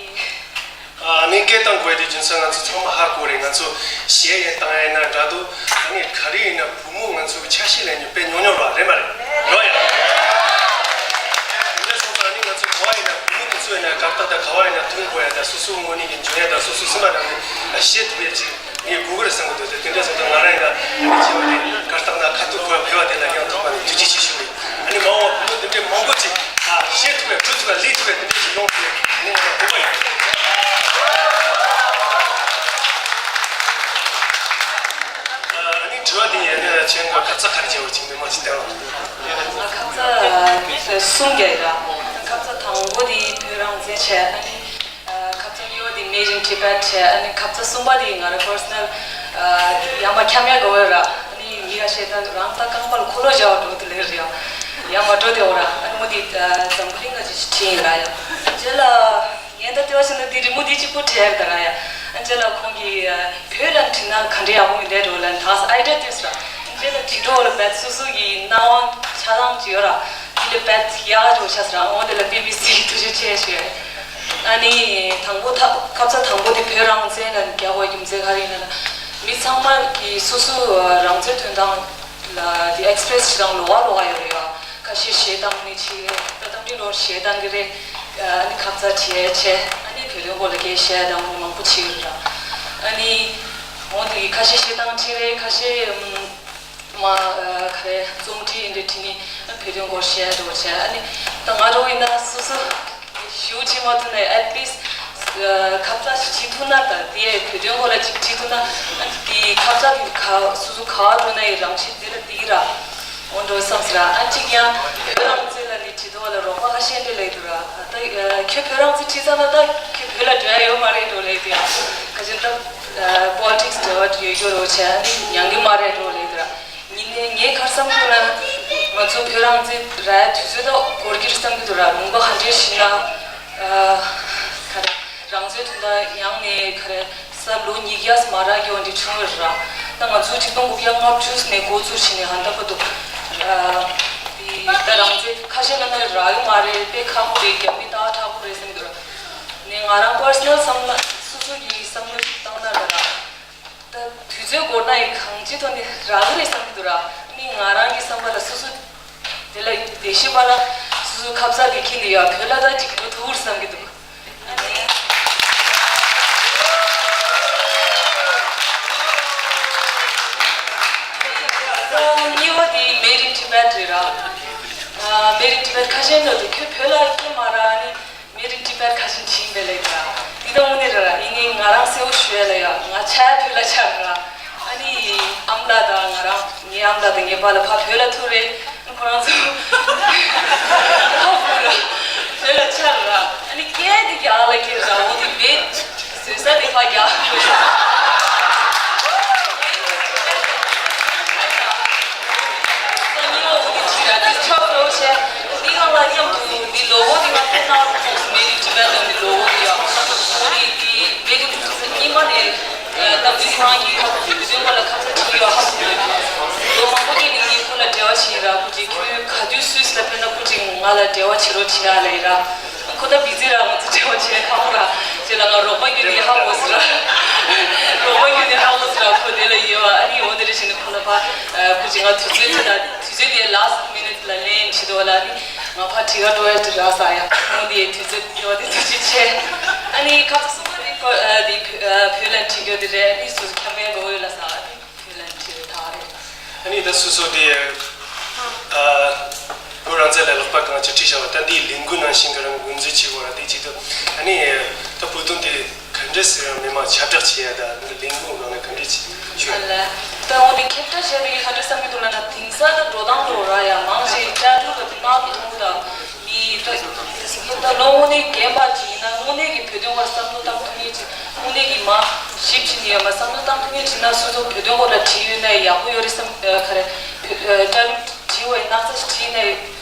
ཨ་ནི་སྐད་བཏང་དགོས་དེ་རྒྱུ་མཚན་ང་ཚོ་ཚང་མ་ཧ་གོ་རེད། ང་ཚོ་གཞས་ཡིན་བཏང་ཡ་ཡིན་ན་འདྲ་འདུག་ཨ་ནི་ག་རེ་ཡིན་ན་བུ་མོ་ང་ཚོ་གི་ཆ་ཤས་ལེན་རྒྱུ་དཔེ་ཉུང་ཉུང་རེད་པ། རེད་མ་རེད། རེད་ཡ། དེ་འདྲ་སོང་ཙང་ཨ་ནི་ང་ཚོ་ག་བ་ཡིན་ན་བུ་མོ་དེ་ཚོ་ཡིན་ན་གར་སྟེགས་དང་ག་བ་ཡིན་ན་མཐུན་དགོས་ཡ་དང་། སོ་སོ་དངོས་གནས་ཀྱི་འཇོན་ཡ་དང་སོ་སོ་སེམས་པ་ནང་ནས་བཤད་ཐུབ་ཡ་ཅིག་ངས་དགོས་ཀྱི་རེད་བསམ་གྱི་འདུག་དེ་དེ་འདྲ་སོང་ཙང་ང་རང་ཡིན་ན་ཨ་ནི་བྱས་པ་དེ་གར་སྟེགས་ནང་ཁ་ཐུག་གོ་ཡ་ཕེབས་པ་དེ་ལ་སྙིང་ཐག་པ་ནས་ཐུགས་རྗེ་ཆེ་ཞུ་གི་ཡིན། ཨ་ནི་མ་འོངས་བུ་མོ་དེ་འདྲའི་མང་པོ་ཅིག་ཨ་བཤད་ཐུབ་པའི་འགྲོ་ཐུབ་པའི་ལས་ཐུབ་པའི་དེ་འདྲའི་ཅིག་ཡོང་ཐུབ་པའི་ཨ་ནི་ང་དགོངས་པ་ཡོད། ཨ་ནི་དྲི་བ་དེ་ཡིན་ན་ཁྱེད་ཀྱིས་ཁ་ཚ་ག་རེ་བྱས་པ་ཅིག་མི་མང་ཅིག་བསྟན་རོགས། ཁ་ཚ་གསུམ་རྒྱག་ཡོད་ར། ཁ་ཚ་དང་པོ་དེ་བོད་རང་བཙན་བྱས། ཨ་ནི། ཨ། ཁ་ཚ་གཉིས་པ་དེ་Made in Tibet བྱས། ཨ་ནི་ཁ་ཚ་གསུམ་པ་དེ་ང་རང་པར་སོ་ནལ། ཨ། ཡ་མ་འཁྱམ་ཡ་གོ་བ་ར། ཨ་ནི་མི་ཡ་བཤད་ད་རང་ད་རྐང་པ་ལ་འཁོར་ལོ་བཞག་འགྲོ་དུ་ལེར་རེད་ཡ། ཡ་མ་འགྲོ་དེ་འོ་ར། ཨ་ནི་མོ་དེ་འཛམ་བུ་གླིང་ག་ཅིག་ཁྲིད་ཡིན་ར་ཡ། རྗེས་ལ་ངས་ད་ལྟ་བ་བྱས་ན་དེ་རི་མོ་དེ་གཅིག་པོ་བྲིས་ཡ་ད་ར་ཡ། ཨ། རྗེས་ལ་ཁོང་གིས་བོད་ལ་བྲིས་ན་ག་འདྲ་ཡག་པོ་ཡིན་དེ་འགྲོ་ལ་ད་ཨའི་ཌི་ཡ་དེ་ཟེར་ར། རྗེས་ལ་བྲིས་འགྲོ་ལ་བད་སོ་སོ་གི་སྣང་བ་ཆ་ཚང་ཅིག་ཡོད་ར། དེ་ལ་བད་ཡག་འགྲོ་ཤ་ཟེར་ར། འོ་དེ་ལ་བི་བི་སི་ཐུགས་རྗེ་ཆེ་ཞུ་ཡ། ཨ་ནི་དང་པོ་ད་ཁ་ཚ་དང་པོ་དེ་བོད་རང་བཙན་ལ་རྒྱག་པའི་རྒྱུ་མཚན་ག་རེ་ཡིན་ན། མི་ཚང་མ་གིས་སོ་སོའི་རང་བཙན་དོན་དག་ལ་དེ་ཨེག་སི་པི་རེ་སི་བྱེད་སྟངས་ལོགས་ཀ་ལོགས་ཀ་ཡོད་རེད་ཡ། ཁ་ཤས་གཞས་བཏང་ནི་ཅིག་རེད། ད་རྟ་མགྲིན་ལོར་གཞས་བཏང་གི་རེད། ཨ་ནི་ཁ་ཚ་བྱས་བྱས། ཨ་ནི་བོད་དོན་སྐོར་ལ་སྐད་བཤད་བཏང་ནི་མང་པོ་ཅིག་ཡོད་རེད་ར། ཨ་ནི་འོ་དེ་ཁ་ཤས་གཞས་བཏང་ཅིག་རེད། ཁ་ཤས་ཨམ། མ། ཨ། ག་རེ་རྩོམ་བྲིས་འདི་བྲིས་ནི་བོད་དོན་སྐོར་བཤད་འགྲོ་བྱས། ཨ་ནི་ད་ང་རང་ཡིན་ན་སོ་སོ་ཞེ་པོ་བྱེད་མ་ཐུབ་ན་at least ཨ་ཁ་ཚ་ཞིག་བྲིས་ཐུབ་ན། ད་དེ་བོད་དོན་སྐོར་ལ་ཅིག་བྲིས་ཐུབ་ན། ཨ་ནི་དེ་ཁ་ཚ་དེ་ག་སོ་སོ་ག་བ་འགྲོ་ན་ཡི་རང་བཞིན་དེ་ལ་དེ་ར་འོང་འགྲོ་བསམ་སི་ར། ཨ་ཅིག་ཡང་བོད་རང་བཙན་ལ་ནི་བྲིས་ཐུབ་པ་ལ་རོགས་པ་ཁ་ཤས་འདྲ་ལེགས་འདུག་ར། ད་ཁྱོད་བོད་རང་བཙན་བྲིས་ཚར་ན་ད་ཁྱོད་བོད་ལ་འགྲོ་ཡ་ཡོད་མ་རེད་འགྲོ་ལེགས་འདུག་ཡ། ག་ཅི་ད་པོ་ལི་ཊིག་སི་འབྲེལ་བ་ཡོད་རྒྱུ་རོ་བྱས། ཨ་ནི་ཉན་གི་མ་རེད་འགྲོ་ལེགས་འདུག་ར། ཡིན་ནའི་ངས་ག་རེ་བསམ་གྱི་འདུག་ན། ང་ཚོ་བོད་རང་བཙན་རག་ཡ་དུས་ཚོད་ད་འགོར་གྱི་རེད་བསམ་གྱི་འདུག་ར། ལུང་པ་ག་འདྲས་ཤིག་ན། ཨ། ག་རེ། རང་བཙན་དོན་དག་ཡང་ནས་ག་རེ་ས་ལོ་ཉིས་བརྒྱ་མ་རག་གི་འོ་འདི་བྱུང་ཡོད་ར། ད་ང་ཚོ་ཆིག་སྟོང་དགུ་བརྒྱ་ལྔ་བཅུ་ནས་འགོ་བཙུགས་བྱས་ནས་ཧ་ད་བར་དུ། ཨ། དེ་ད་རང་བཙན་ཁ་ཤས་ན་ན་རག་གི་མ་རེད། དཔེ་ཁག་པོ་རེད། རྒྱ་མི་ད་དྲག་པོ་རེད་བསམ་གྱི་འདུག་ར། ནས་ང་རང་པར་སོ་ནལ་བསམ་ན་སོ་སོ་གི་བསམ་བློ་ཞིག་བཏང་ན་ད་ར། ད་དུས་ཚོད་འགོར་ན་ཡི་གང་ཅི་ཐོག་ནས་རག་གི་རེད་བསམ་གྱི་འདུག་ར། ནི་ང་རང་གི་བསམ་པ་ལ་སོ་སོ་དེ་ལ་དེ་ཤི་བ་ལ་སོ་སོ་ཁ་ཚ་གི་ཁྱི་ནི་ཡ་བོད་ལ་ད་ཅིག་འགྲོ་ཐུབ་རེད་བསམ་གྱི་འདུག་ཨ་ནི། ད་གཉིས་པ་དེ་Made in Tibet རེད་ར། ཨ། Made in Tibet ཁ་ཤས་འདྲ་འདུག་ཁྱོད་བོད་ལ་སྐྱེས་མ་ར། ཨ་ནི། Made in Tibet ཁ་ཤས་ཕྱིན་པའི་ལས་ཀ་འདི་དང་འོ་ནི་ར་ཡིན་ནི་ང་རང་སེའུ་ཞུ་ཡ་ལ་ཡ་ང་ཆ་བོད་ལ་ཆ་ར། ཨ་ནི་ཨམ་ལགས་དང་ང་རང་ངའི་ཨམ་ལགས་དང་ངའི་པཱ་ལགས་ཕ་བོད་ལ་ཐུག་རེད། ཁོ་རང་ཚོ་ཕ་བོད་ལ་བོད་ལ་ཆ་ར། ཨ་ནི་སྐད་འདི་རྒྱག་ལ་སྐད་ར་འོ་འདི་མེད། བཟོད་ས་དེ་ཕ་རྒྱག་དགོས། ཁོ་ད་བི་ཛི་ར་ང་ཚོ་འབྲེལ་བ་བྱེད་ཡ་ཁག་པོ་ར། ཅེ་ལ་ང་རོགས་པ་རྒྱུ་ནས་ཧ་གོ་ཟེར་ར། རོགས་པ་རྒྱུ་ནས་ཧ་གོ་ཟེར་ར་ཁོ་དེ་ལ་ཡོད་བ། ཨ་ནི་འོ་དེ་རེ་བྱས་ནས་ཁོ་ལ་ཕ་ཁོ་ཅིག་ང་དུས་ཚོད་དེ་ལ་དུས་ཚོད་དེ་last minute ལ་ལེན་བྱེད་དོ་ལ་ནི་ང་ཕ་དྲི་ག་འགྲོ་ཡ་དེ་རག་ས་ཡ། ཁོང་དེ་དུས་ཚོད་ཡོད་དེ་ཐུགས་རྗེ་ཆེ། ཨ་ནི་ཁ་ཚ་སོ་སོ་དེ་ཁོ་དེ་བོད་ལ་འཁྲིད་རྒྱུ་དེ་རེད། ཨ་ནི་སོ་སོ་ཁྱམས་པའི་གོ་ཡོད་ལ་ས་ཨ་ནི། ཨ་ནི་ད་སོ་སོ་དེ་ཨ་བོད་རང་བཙན་ལ་ལག་པ་གང་ཅི་ཁྲིད་བྱ་བ་ད་འདིའི་ལས་འགུལ་ནང་བཞིན་གྱི་རང་འགོ་འཛུགས་བྱེད་དགོས་ར། དེ་ཅིག་ཏུ་ཨ་ནི་ད་བོད་དོན་དེ་ག་འདྲ་ཟེར་ར་མི་མང་ཁྱབ་བསྒྲགས་བྱེད་ཡ་ད་འདི་ལས་འགུལ་ནང་ནས་ག་འདྲ་བྱེད་ཡ། ད་འོ་དེ་ཁྱབ་བསྒྲགས་བྱས་ཏེ་ག་འདྲ་བསམ་གྱི་འདུག་ལབ་ན་དེང་སང་ད་འགྲོ་སྟངས་འགྲོ་ར་ཡ་མང་ཞིག་ལྟ་གྲུབ་ལ་དེ་དམག་གི་མཐོང་གི་ད། མི་ད་ད་ལོ་དངོས་གནས་རྒན་པ་ཅིག་ཡིན་ན་དངོས་གནས་ཀྱི་བོད་དོན་སྐོར་བསམ་བློ་བཏང་ཐུབ་མཁན་ཅིག་དངོས་གནས་ཀྱི་མ་ཞིབ་ཅིག་ནས་ཡོད་མ་བསམ་བློ་བཏང་ཐུབ་མཁན་ཅིག་ན་སོ་སོ་བོད་དོན་སྐོར་ལ་བྲིས་ཡོད་ན་ཡག་པོ་ཡོད་རེད་བསམ། ཨ་ག་རེ་བོད་ཨ་ལྟ་གྲུབ་བྲིས་པ་ཡིན་ན་ཚ་ཞིག་བྲིས་ན་ཡོད།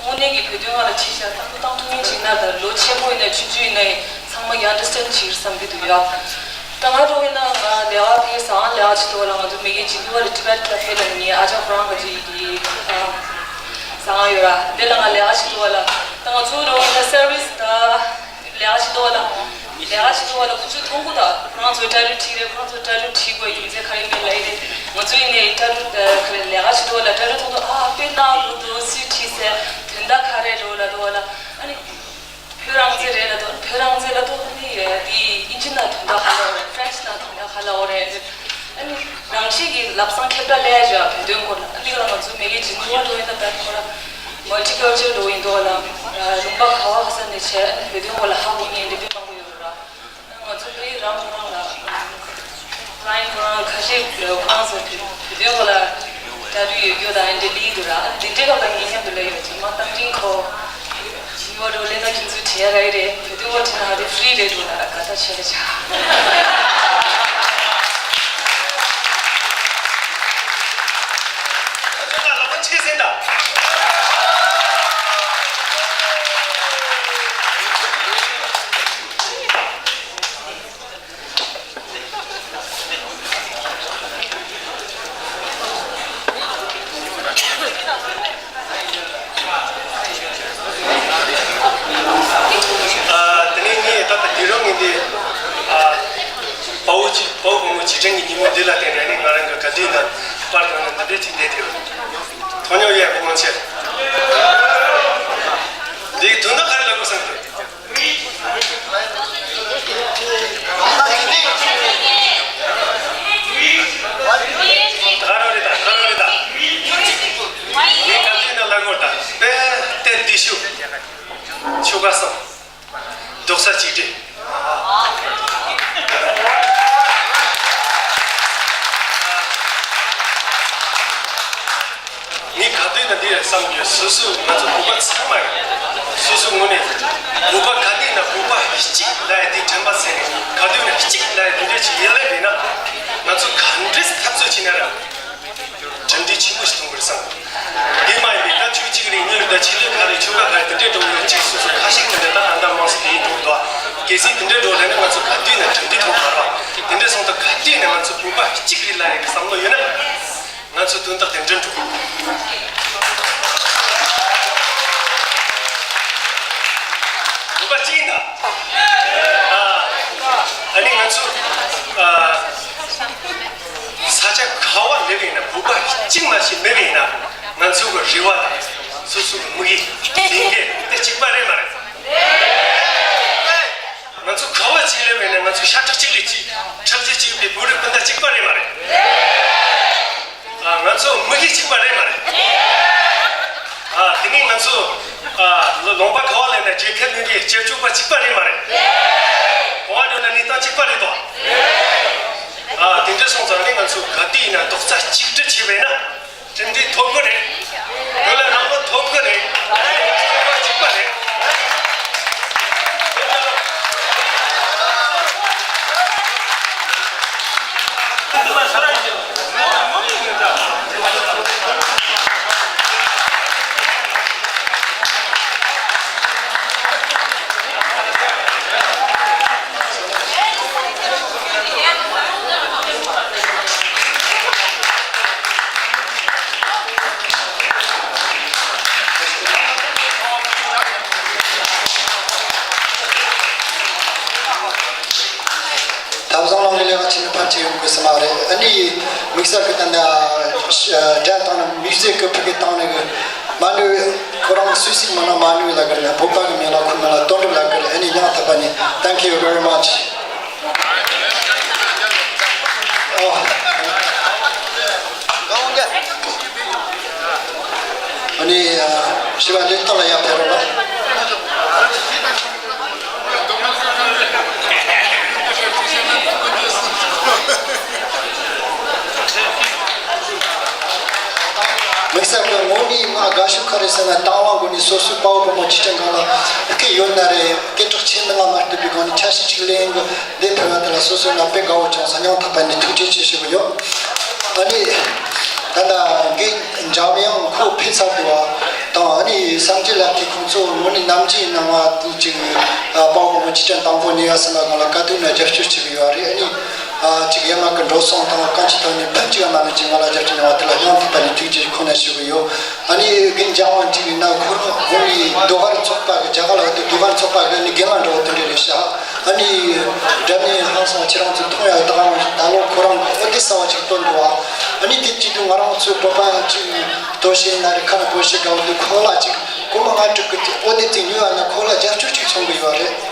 དངོས་གནས་ཀྱི་བོད་དོན་སྐོར་ལ་བྲིས་བཞག་བསམ་བློ་བཏང་ཐུབ་མཁན་ཅིག་ན་ད་ལོ་ཆེན་པོ་ཡིན་ན་ཆུང་ཆུང་ཡིན་ན་ཡང་ཚང་མ་ཡང་ཨན་ཌར་སི་ཊེན་ཌ་བྱེད་ཀྱི་བསམ་གྱི་འདུག་ཡ། ད་ང་འགྲོ་གི་ན་ང་ལས་ཀ་ཕེ་སང་ལས་ཀ་བྱེད་དུས་ལ་ང་ཚོ་མི་གི་ཇི་ནི་ཝ་ལ་ཊི་བེཊ་ཀ་ཕེ་ལ་ངའི་ཨ་ཅག་ཁོ་རང་ག་ཅིག་གི་ཨ་ཟ་ང་ཡོད་ར། དེ་ལ་ང་ལས་ཀ་བྱེད་དུས་ལ་ད་ང་ཚོ་འགྲོ་གི་ན་སར་བི་སི་ད་ལས་ཀ་བྱེད་དུས་ལ་ལས་ཀ་བྱེད་དུས་ལ་ཁོ་ཚོས་མཐོང་གི་ད་ཁོ་རང་ཚོའི་ཨིན་ཊར་བིའུ་བྲིས་རེད། ཁོ་རང་ཚོའི་ཨིན་ཊར་བིའུ་བྲིས་དགོས་རྒྱུ་མཚན་ག་རེ་ཡིན་མིན་ལབ་ཡི་རེད། ང་ཚོ་ཡིན་ནའི་ཨིན་ཊར་བིའུ་ཁ་ལས་ལས་ཀ་བྱེད་དུས་ལ་ཨིན་ཊར་བིའུ་མཐོང་དུས་ཨ་དཔེ་ནག་འགྲོ་འདུག་སུས་བྲིས་ཟེར་དོན་དག་ག་རེ་འགྲོ་ལབ་དུས་ལ་ཨ་ནི། བོད་རང་བཙན་རེད་ལབ་དུས་བོད་རང་བཙན་ལབ་དུས་ནི་དེ་ཨིན་ཇི་ནང་དོན་དག་ག་ལ་འོ་རེད། ཕ་རན་སི་ནང་དོན་དག་ག་ལ་འོ་རེད། ཨ་ནི་རང་བཞིན་གྱི་ལབ་སང་ཁྱབ་བསྒྲགས་སླེབས་ཡ་བོད་དོན་སྐོར་ལ་ཨ་ནི་ང་ཚོ་མི་གི་ཇི་ནི་ཝ་འགྲོ་ཡིན་ན་ད་ཁོ་ར་མལ་ཊི་ཀལ་ཅར་འགྲོ་ཡིན་དུས་ལ་ལུང་པ་ག་བ་ག་ས་ནས་བྱས་ཨ་ནི་བོད་དོན་སྐོར་ལ་ཧ་གོ་མཁན་འདི་དཔེ་མང་པོ་ཡོད་རེད་ར། ང་ཚོ་དེ་རང་ཁོ་རང་ལ་ཀླའི་ཁོ་རང་ཁ་ཤས་ཁོ་རང་ཚོ་དེ་དེ་འདྲའི་སྐོར་ལ་ལྟ་རྒྱུ་ཡོད་རྒྱུ་དང་འདི་ལི་འདུག་ར། འདི་འདྲའི་སྐབས་ལ་ངེད་མཉམ་དུ་ལས་ཡོད་ཅིག་མ་གཏམ་རིང་ཁོ་ཡུ་བ་རོ་ལེ་ན་ཁྱིམ་ཚུལ་བྲིས་ཡ་ར་ཡི་རེད། བོད་དུ་བོ་བྲིས་ན་དེ་ཧྥི་རི་རེད་འདུག་ལ་དགའ་ཐག་ཆོད་རེད་ཆ། ཁྱོད་ལ་ལག་པ་ཆེ་ཟིན་ད། ཨ། དེ་ནས་ངས་ད་ལྟ་དེ་རིང་ངས་འདི་ཨ་དཔའ་བོ་གཅིག་དཔའ་བོ་བུ་མོ་རྗེས་དྲན་གྱི་ཉིན་མོ་འདི་ལ་བརྟེན་ནས་ནི་ང་རང་གི་ག་དུས་ན་པར་གང་ན་འདི་འདྲའི་ཅིག་བསྡད་དེ་ཐོག་ཉོ་ཡས་པོ་མང་ཆེ་འདིའི་དོན་དག་ག་རེ་ལ་དགོས་བསམ་གི་འདུག་ག་རང་རེད་ད། ག་རང་རེད་ད། ངས་ག་དུས་ན་ལ་ངོ་ད་དཔེ་དེ་འདི་ཤུ་ཆུ་ག་སང་རྡོག་ས་གཅིག་སྒྲིལ། ངས་ག་དུས་ན་འདི་ཡང་བསམ་གྱི་སོ་སོ་ང་ཚོ་བོད་པ་ཚང་མ་ཡིན། སོ་སོ་ངོས་ནས་བོད་པ་ག་དུས་ན་བོད་པ་གཅིག་ལ་ཡ་དེ་དྲན་པ་ཟེར་ནས་ག་དུས་ན་གཅིག་ལ་ཡ་དེ་འདྲ་ཅིག་ཡིན་ལེ་རེད་ན་ང་ཚོ་ག་འདྲས་འཐབ་རྩོད་བྱས་ན་ར་གྲུབ་འབྲས་ཆེན་པོ་ཞིག་ཐོན་གི་རེད་བསམ། དེ་མ་ཡིན་པའི་ད་ཆོས་གཅིག་རེད་གཉིས་རེད་ད་ཆོས་དོན་ག་རེད་ཆོལ་ཁ་ག་རེད་དེ་འདྲས་འགྲོ་ཡོད་ཅིག་སོ་སོ་ཁ་ཤས་ཀྱི་འདི་ད་ད་ལྟ་མང་སུ་དེ་ཡིན་འགྲོ་འདུག་གལ་སྲིད་དེ་འདྲས་འགྲོ་ལེ་ན་ང་ཚོ་ག་དུས་ན་གྲུབ་འབྲས་ཐོན་མ་རེད་བ། དེ་འདྲས་སོང་ད་ག་དུས་ན་ང་ཚོ་བོད་པ་གཅིག་རེད་ལ་ཡ་གི་བསམ་བློ་ཡོད་ན། ང་ཚོ་དོན་དག་དེ་འདྲ་འགྲོ། བོད་པ་གཅིག་ཡིན་ད། ཨ་ནི་ང་ཚོ་ས་ཆ་ག་བ་སླེབས་ཡིན་ན་བོད་པ་གཅིག་མ་ཞིག་མེད་པ་ཡིན་ན་ང་ཚོ་གི་རེ་བ་དང་སོ་སོ་གི་དམིགས་ཡུལ་ལས་འགན་དེ་གཅིག་པ་རེད་མ་རེད། ང་ཚོ་ག་བ་གཅིག་སླེབས་ཡིན་ན་ང་ཚོ་ཤ་ཁྲག་གཅིག་ལས་གཅིག་ཁྲག་རྩ་གཅིག་ཡིན་པའི་བོད་རིགས་སྤུན་ཟླ་གཅིག་པ་རེད་མ་རེད། ང་ཚོ་མི་གི་གཅིག་པ་རེད་མ་རེད། དེ་ནས་ང་ཚོ་ ཨ། ལོ་ལུང་པ་ག་བ་ལེན་ན་རྒྱལ་ཁབ་གཉིས་ཀྱི་སྤྱི་ཚོགས་པ་གཅིག་པ་རེད་མ་རེད། ག་བ་འགྲོ་ན་གནས་སྟངས་གཅིག་པ་རེད་དོ། ཨ། དེ་འདྲ་སོང་ཙང་ནི་ང་ཚོ་ག་དུས་ཡིན་ན་རྡོག་རྩ་གཅིག་སྒྲིལ་བྱས་པས་ན། གྲུབ་འབྲས་ཐོབ་གི་རེད། དེ་ལ་རང་དབང་ཐོབ་གི་རེད། གཅིག་པ་རེད། ཐབ་ཚང་ནང་གི་ལས་ཀ་བྱེད་ནི་ཕལ་ཆེར་ཡོང་དགོས་ས་མ་རེད། ཨ་ནི་དམིགས་བསལ་གྱི་ད་ནི་སྒྲ་དང་མིའུ་ཟིག་གི་ཕ་གི་བཏང་ནི་གི་མ་ནུས། ཁོ་རང་སུད་སི་མི་ནང་མ་ནུས་ལ་གི་རེད། བོད་པ་གི་མིང་ལ་ཁོའི་མིང་ལ་དོན་གྲུབ་ལ་གི་རེད། ཨ་ནི་ཡང་དག་པ་ནི། Thank you very much. ཨ་ནི་ཞི་བ་ལེགས་དང་ལ་ཡང་ཕེབས་རོགས། དམིགས་བསལ་གྱི་ངོ་མའི་ང་དགའ་ཤོས་ག་རེ་ཟེར་ན། དང་བླངས་སྒོ་ནས་སོ་སོའི་དཔའ་བོ་དཔའ་མོ་སྤྱི་ཁྱབ་སྒང་ལ་སྐད་ཡོད་ན་རེད། སྐད་གྲགས་ཆེ་མི་ལ་མ་ལྟོས་པའི་སྒང་ནས་ཆ་ཤས་ཅིག་ལེན་གི་འདི་ཕེབས་པ་དེ་ལ་སོ་སོའི་ང་དཔེ་དགའ་བོ་བྱུང་སོང་། སྙིང་ཐག་པ་ནས་ཐུགས་རྗེ་ཆེ་ཞུ་གི་ཡོད། ཨ་ནི་ད་ལྟ་འགན་འཇམ་དབྱངས་ཁོ་ཕེབས་ཚར་འདུག་བ་དང་། ཨ་ནི་སངས་རྒྱས་ལགས་ཀྱིས་ཁོང་ཚོ་ངོ་ནས་ནམ་རྒྱུན་ནང་བ་དུ་ཅིག་དཔའ་བོ་དཔའ་མོ་སྤྱི་ཁྱབ་དང་པོ་ནས་ཡ་སི་ལ་སྒང་ལ་ག་དུས་ན་རྒྱབ་སྐྱོར་བྱེད་གི་ཡོད་རེད། ཨ་ནི་ཨ་ཅིག་ཡ་མ་གི་འགྲོ་སོང་དང་གང་ཅི་ཐོག་ནས་ཕན་ཅིག་ཡ་མ་ནས་ཅིག་ང་ལ་རྒྱབ་སྐྱོར་གནང་བ་དེ་ལ་སྙིང་ཐག་པ་ནས་ཐུགས་རྗེ་ཁོང་ནས་ཞུ་གི་ཡོད། ཨ་ནི་རྒན་འཇམ་དབྱངས་ཅིག་ཡིན་ན་ཁོ་རང་ཁོ་མི་ཟློས་གར་ཚོགས་པ་གི་རྒྱ་གར་ལ་ཡོད་དུས་ཟློས་གར་ཚོགས་པ་གི་ནི་རྒན་ལགས་འདྲ་བོ་དེ་འདྲ་རེད་ཤག་ཨ་ནི་སྒྲ་སྙན་ཧང་སང་ཁྱེད་རང་ཚོ་མཐོང་ཡག་ད་ག་རང་ད་ལོ་ཁོ་རང་གི་ཨོ་དེ་གསར་བ་ཅིག་བཏོན་འདུག་བ། ཨ་ནི་དེ་བྱེད་དུས་ང་རང་ཚོའི་བོད་པ་ཅིག་དོ་ཤེས་ན་རེད། ཁ་ན་བོད་ཤེས་དགའ་བོ་དུས་ཁོ་ལ་ཅིག་སྒོར་མོ་ལྔ་དྲུག་གི་ཨོ་དེ་ཅིག་ཉོས་ཡག་ན་ཁོ་ལ་རྒྱབ་སྐྱོར་ཅིག་བྱུང་གི་ཡོད་རེད།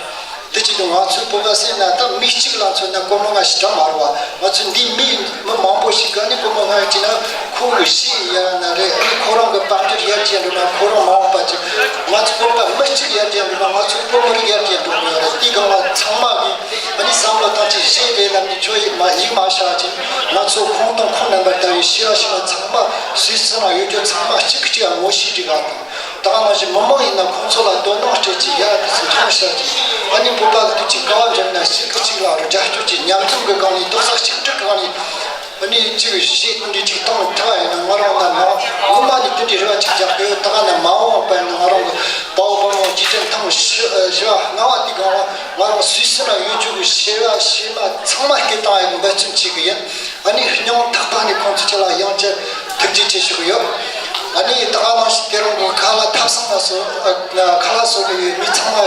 དེ་བྱེད་དུས་ང་ཚོའི་བོད་པ་ཟེར་ན་ད་མི་གཅིག་ལ་མཚོན་ན་སྒོར་མོ་ལྔ་ཞེ་དྲག་མ་རེད་བ། ང་ཚོ་འདི་མི་མི་མང་པོ་ཞིག་ག་ནི་སྒོར་མོ་ལྔ་ཡོད་ཅེ་ན་ཁོ་གི་ཤི་ཡ་ན་རེད། ཨ་ནི་ཁོ་རང་གི་དཔལ་འབྱོར་ཡར་རྒྱས་འགྲོ་ན་ཁོ་རང་མ་འོངས་པ་ཅིག་ང་ཚོ་བོད་པ་མི་གཅིག་ཡར་རྒྱས་འགྲོ་ན་ང་ཚོ་བོད་མི་རིགས་ཡར་རྒྱས་འགྲོ་གི་ཡོད་རེད། དེའི་སྒང་ལ་ཚང་མ་གིས་ཨ་ནི་བསམ་བློ་བཏང་ཅིག་བཞེས་རེད་ལབ་ནས་ཁྱོད་ཡིག་མ་ཡིག་མ་བཞག་ཅིག་ང་ཚོ་ཁོང་དང་ཁོང་རྣམ་པ་ལྟ་བུའི་ཤི་བ་ཤི་བ་ཚང་མ་སུད་སི་ནང་ཡོད་རྒྱུ་ཚང་མ་གཅིག་གིས་གཅིག་ལ་ངོ་ཤེས་རིགས་ཨ་དང་། ད་ག་ནང་བཞིན་མི་མང་ཡིན་ན་ཁོང་ཚོ་ལ་དོ་སྣང་སྤྲད་ཅིག་ཡ་དེ་ཚོ་མཐོང་བཤད་ཅིག་ཨ་ནི་བོད་པ་གི་དུས་ཅིག་ག་བ་འཇོག་ན་གཅིག་གིས་གཅིག་ལ་རུ་རྒྱབ་སྐྱོར་གྱི་མཉམ་འཛོམས་ཀྱི་སྒང་ནས་རྡོག་རྩ་གཅིག་སྒྲིལ་གྱི་སྒང་ནས་ཨ་ནི་གཅིག་གིས་གཅིག་འདི་གཅིག་གཏོང་ཐུབ་པ་ཡིན་ན་ང་རང་ད་ནང་སྔོན་མ་ནས་དེ་འདྲའི་རེ་བ་གཅིག་རྒྱག་གི་ཡོད། ད་ག་ནས་མ་འོངས་པ་ཡིན་ན་ང་རང་གི་དཔའ་བོ་དཔའ་མོ་རྗེས་དྲན་ཐེངས་བཞི་བཞི་བ་ལྔ་བ་དེའི་སྒང་ལ་ང་རང་སུད་སི་ལ་ཡོད་རྒྱུ་གི་བྱ་བ་བྱེ་མ་ཚང་མ་སྐད་བཏང་ཡག་གི་འབད་བརྩོན་བྱེད་གི་ཡིན། ཨ་ནི་སྙིང་ཐག་པ་ནས་ཁོང་ཚོ་ཁྱེད་ལ་ཡང་བསྐྱར་ཐུགས་རྗེ་ཆེ་ཞུ་གི་ཡོད། ཨ་ནི་ད་ག་ནང་བཞིན་དེ་རིང་གི་ཁ་ལག་ཐབ་ཚང་ལ་སོགས་ཨ་ཁ་ལག་བཟོ་གི་ཡོད་མི་ཚང་མ་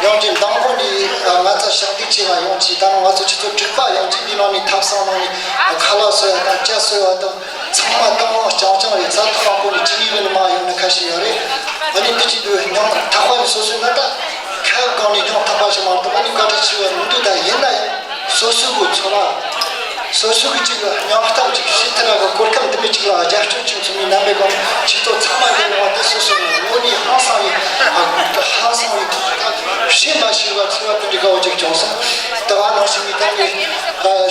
ཡོང་རྒྱུ་མདང་དགོང་ནས་ཨ་ང་ཚོ་ཞབས་འདེགས་བྱེད་ལ་ཡོང་ཅིག་ད་ང་ཚོ་ཆུ་ཚོད་དྲུག་པ་ཡོང་ཅིག་འདི་ནང་ནས་ཐབ་ཚང་ནང་ནས་ཨ་ཁ་ལག་བཟོ་ཡ་དང་ཇ་བཟོ་ཡ་དང་ཚང་མ་བཏང་བ་རྐྱང་རྐྱང་རེད། རྩྭ་ཐང་ལ་སྒོ་ནས་ཅི་ནས་ཡོད་ནས་མ་ཡོང་ནི་ཁ་ཤས་ཡོད་རེད། ཨ་ནི་འདི་ཅིག་འདུག་སྙིང་ཐག་པ་ནས་སོ་སོའི་ན་ད་ཁ་སྒང་ནས་སྙིང་ཐག་པ་ཞིག་མ་གཏོགས་ཨ་ནི་བཀའ་དྲིན་ཆེ་བ་མི་འདུག་ད་ཡིན་ན་ཡང་། སོ་སོའི་གི་ཚོར་བ། སོ་སོའི་གི་ཅིག་སྙིང་གཏམ་ཅིག་བཤད་ཐུབ་ན་གི་གོ་སྐབས་འདི་མི་གཅིག་ལ་རྒྱབ་སྐྱོར་ཅིག་ཚོགས་མི་རྣམ་པའི་སྒང་ཁྱེད་ཚོ་ཚང་མ་ཡིན་ནོ་དེ་སོ་སོ་ནས་དངོས་གནས་ཧང་སང་བའི་ཧང་སང་བའི་བཤད་མ་ཤེས་པ་ཚོར་བ་དེ་འདྲའི་དགའ་བོ་ཅིག་བྱུང་སོང་། ད་ག་ནང་བཞིན་གི་ད་ནི་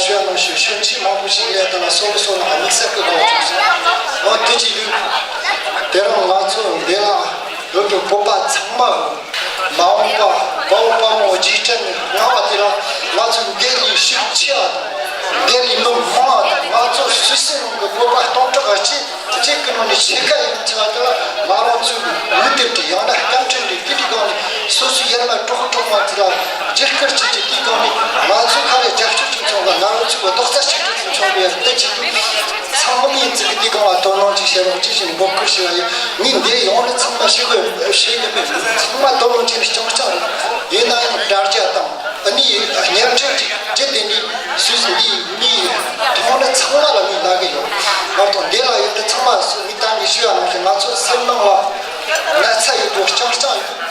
ཞུ་ཡ་ནང་བཞིན་ཞུ་མཁན་མང་པོ་ཞིག་སླེབས་ད་ལ་སོ་སོ་ལ་དམིགས་བསལ་གི་དགའ་བོ་བྱུང་སོང་། འོ་དེ་ཅིག་ཡོད། དེ་རིང་ང་ཚོ་འདི་ལ། བོད་པའི་བོད་པ་ཚང་མ་མ་འོངས་པ་དཔའ་བོ་དཔའ་མོ་རྗེས་དྲན་ལྔ་བ་དེ་ལ་ང་ཚོ་འདི་ལས་ཤུགས་ཆེ་བ་དང་འདི་ལས་མི་མང་བ་དང་ང་ཚོ་སུད་སི་ནང་གི་བོད་པ་སྟོང་ཕྲག་གཅིག་གཅིག་གི་ནང་ནས་ཕྱེད་ཀ་ཡིན་ཆེ་བ་དེ་ལ་ང་རང་ཚོའི་མི་དེབ་དེ་ཡང་ན་སྐད་འཕྲིན་དེ་དེ་དུས་སྒང་ནས་སོ་སོའི་ཡར་མར་གྲོགས་གྲོགས་མ་དེ་ལ་བརྒྱུད་སྐུར་བྱེད་ཀྱི་དུས་སྒང་ནས་ང་ཚོ་ཁ་ལས་རྒྱབ་སྐྱོར་ཅིག་བྱུང་བ་ང་རང་ཚོའི་རྡོག་རྩ་གཅིག་སྒྲིལ་ཅིག་བྱུང་བའི་བདེ་སྐྱིད་དུ། ཚང་མ་ཡིན་ཚིག་གི་འདི་གང་ལ་དོ་སྣང་ཅིག་བྱེད་རོགས་ཅེས་བཞིན་འབོད་སྐུལ་ཞུ་བ་ཡིན། ངས་འདིར་ཡོང་ནས་ཚང་མ་ཞུ་དགོས་ཞུ་གི་མེད། ཚང་མ་དོ་སྣང་བྱས་ནས་རྐྱང་རྐྱང་རེད། ཡིན་ན་ཡང་དྲ་རྒྱ་དང་ཨ་ནི་བརྙན་འཕྲིན་གྱི་རྒྱུ་དེ་ནི་སུད་སི་འདིའི་མི་མཐོང་ན་ཚང་མ་ལ་མི་ལབ་གི་ཡོད། བར་དུ་འདི་ལ་ཡོད་དེ་ཚང་མ་སུ་མི་ལྟ་ནས་ཞུ་ཡ་ནང་བཞིན་ང་ཚོ་སེམས་ནང་ལ་ན་ཚ་ཡོད་དོ་རྐྱང་རྐྱང་ཡོད།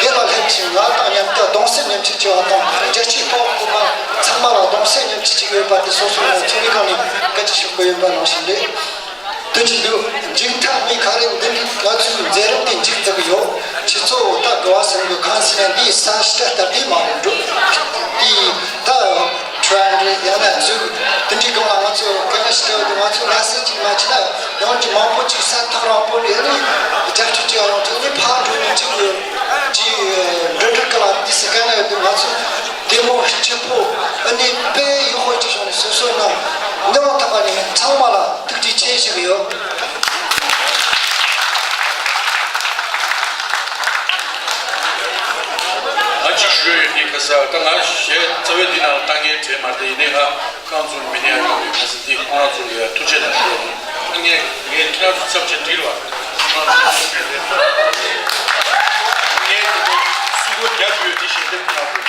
དེ་ལ་སླེབས་ཤིང་ང་དང་མཉམ་དུ་གདུང་སེམས་མཉམ་སྐྱེད་བྱེད་པ་དང་རྒྱལ་སྤྱིའི་དཔའ་བོ་དཔའ་མོ་ཚང་མ་ལ་གདུང་སེམས་མཉམ་སྐྱེད་ཅིག་ཡོད་པ་དེ་སོ་སོའི་ངོ་ཚོ་བའི་སྒང་ནས་སྐད་ཆ་ཞུ་དགོས་ཡོད་པ་ནང་བཞིན་རེད། དུ་ཅི་འདུག་མཇུག་མཐའ་མི་ག་རེ་འདི་ནི་ང་ཚོའི་མཛད་རིམ་དེ་མཇུག་བསྡུ་གི་ཡོད། ཁྱེད་ གོ་བ་ཟིན་གྱི་གང་ཟེར་ན། འདི་ས་ཤི་ཏ་སྟབས་བདེ་མ་རེད་འགྲོ། དེ་ད་ཁྲ་འདྲ་ཡང་ན་ཚུགས་དེ་འདྲའི་སྒང་ལ་ང་ཚོ་ག་ལ་ཤི་ཏ་ང་ཚོ་ལ་སི་ཅིག་མ་བྱས་ན་ཡང་ཅིག་མང་པོ་ཅིག་ས་ཐག་རིང་པོ་ནས་ནི་རྒྱ་ཁྲི་ཅིག་ཡང་ཅིག་ནི་ཕར་འགྲོ་ནས་ཅིག་ཅིག་འགྲོ་འགྲོ་ག་ལ་འདི་སི་ག་ལ་ཡོད་དུ་ང་ཚོ་བདེ་མོ་སྐྱིད་པོ་ཨ་ནི་དཔེ་ཡག་པོ་ཅིག་བྱུང་ནས་སོ་སོ་ནང་མྱོང་ཐུབ་པ་ནི་ཚང་མ་ལ་ཐུགས་རྗེ་ཆེ་ཞུ་གི་ཡོད། ང་གཅིག་ཞུ་ཡོད་འདི་ཁ་ས་ད་ང་གཞས་རྩ་བའི་འདི་ནང་ལ་ལྟ་མཁན་གྲས་མ་རེད། ཡིན་ནའི་ང་རྐང་བཙུགས་མི་ཉན་ཡོང་གི་ཁ་ས་འདི་ཁོང་རང་ཚོ་ལ་ཐུགས་རྗེ་གནང་ཞུ་ཡོད། ངས་ངས་ཁྱེད་རང་ཚོ་ཚབ་བྱས་འགྲིག་རེད་བ། ངས་སུ་གོ་རྒྱ་ཞུ་ཡོད་འདི་ཞལ་འདེབས་ཁོང་རང་ཚོ།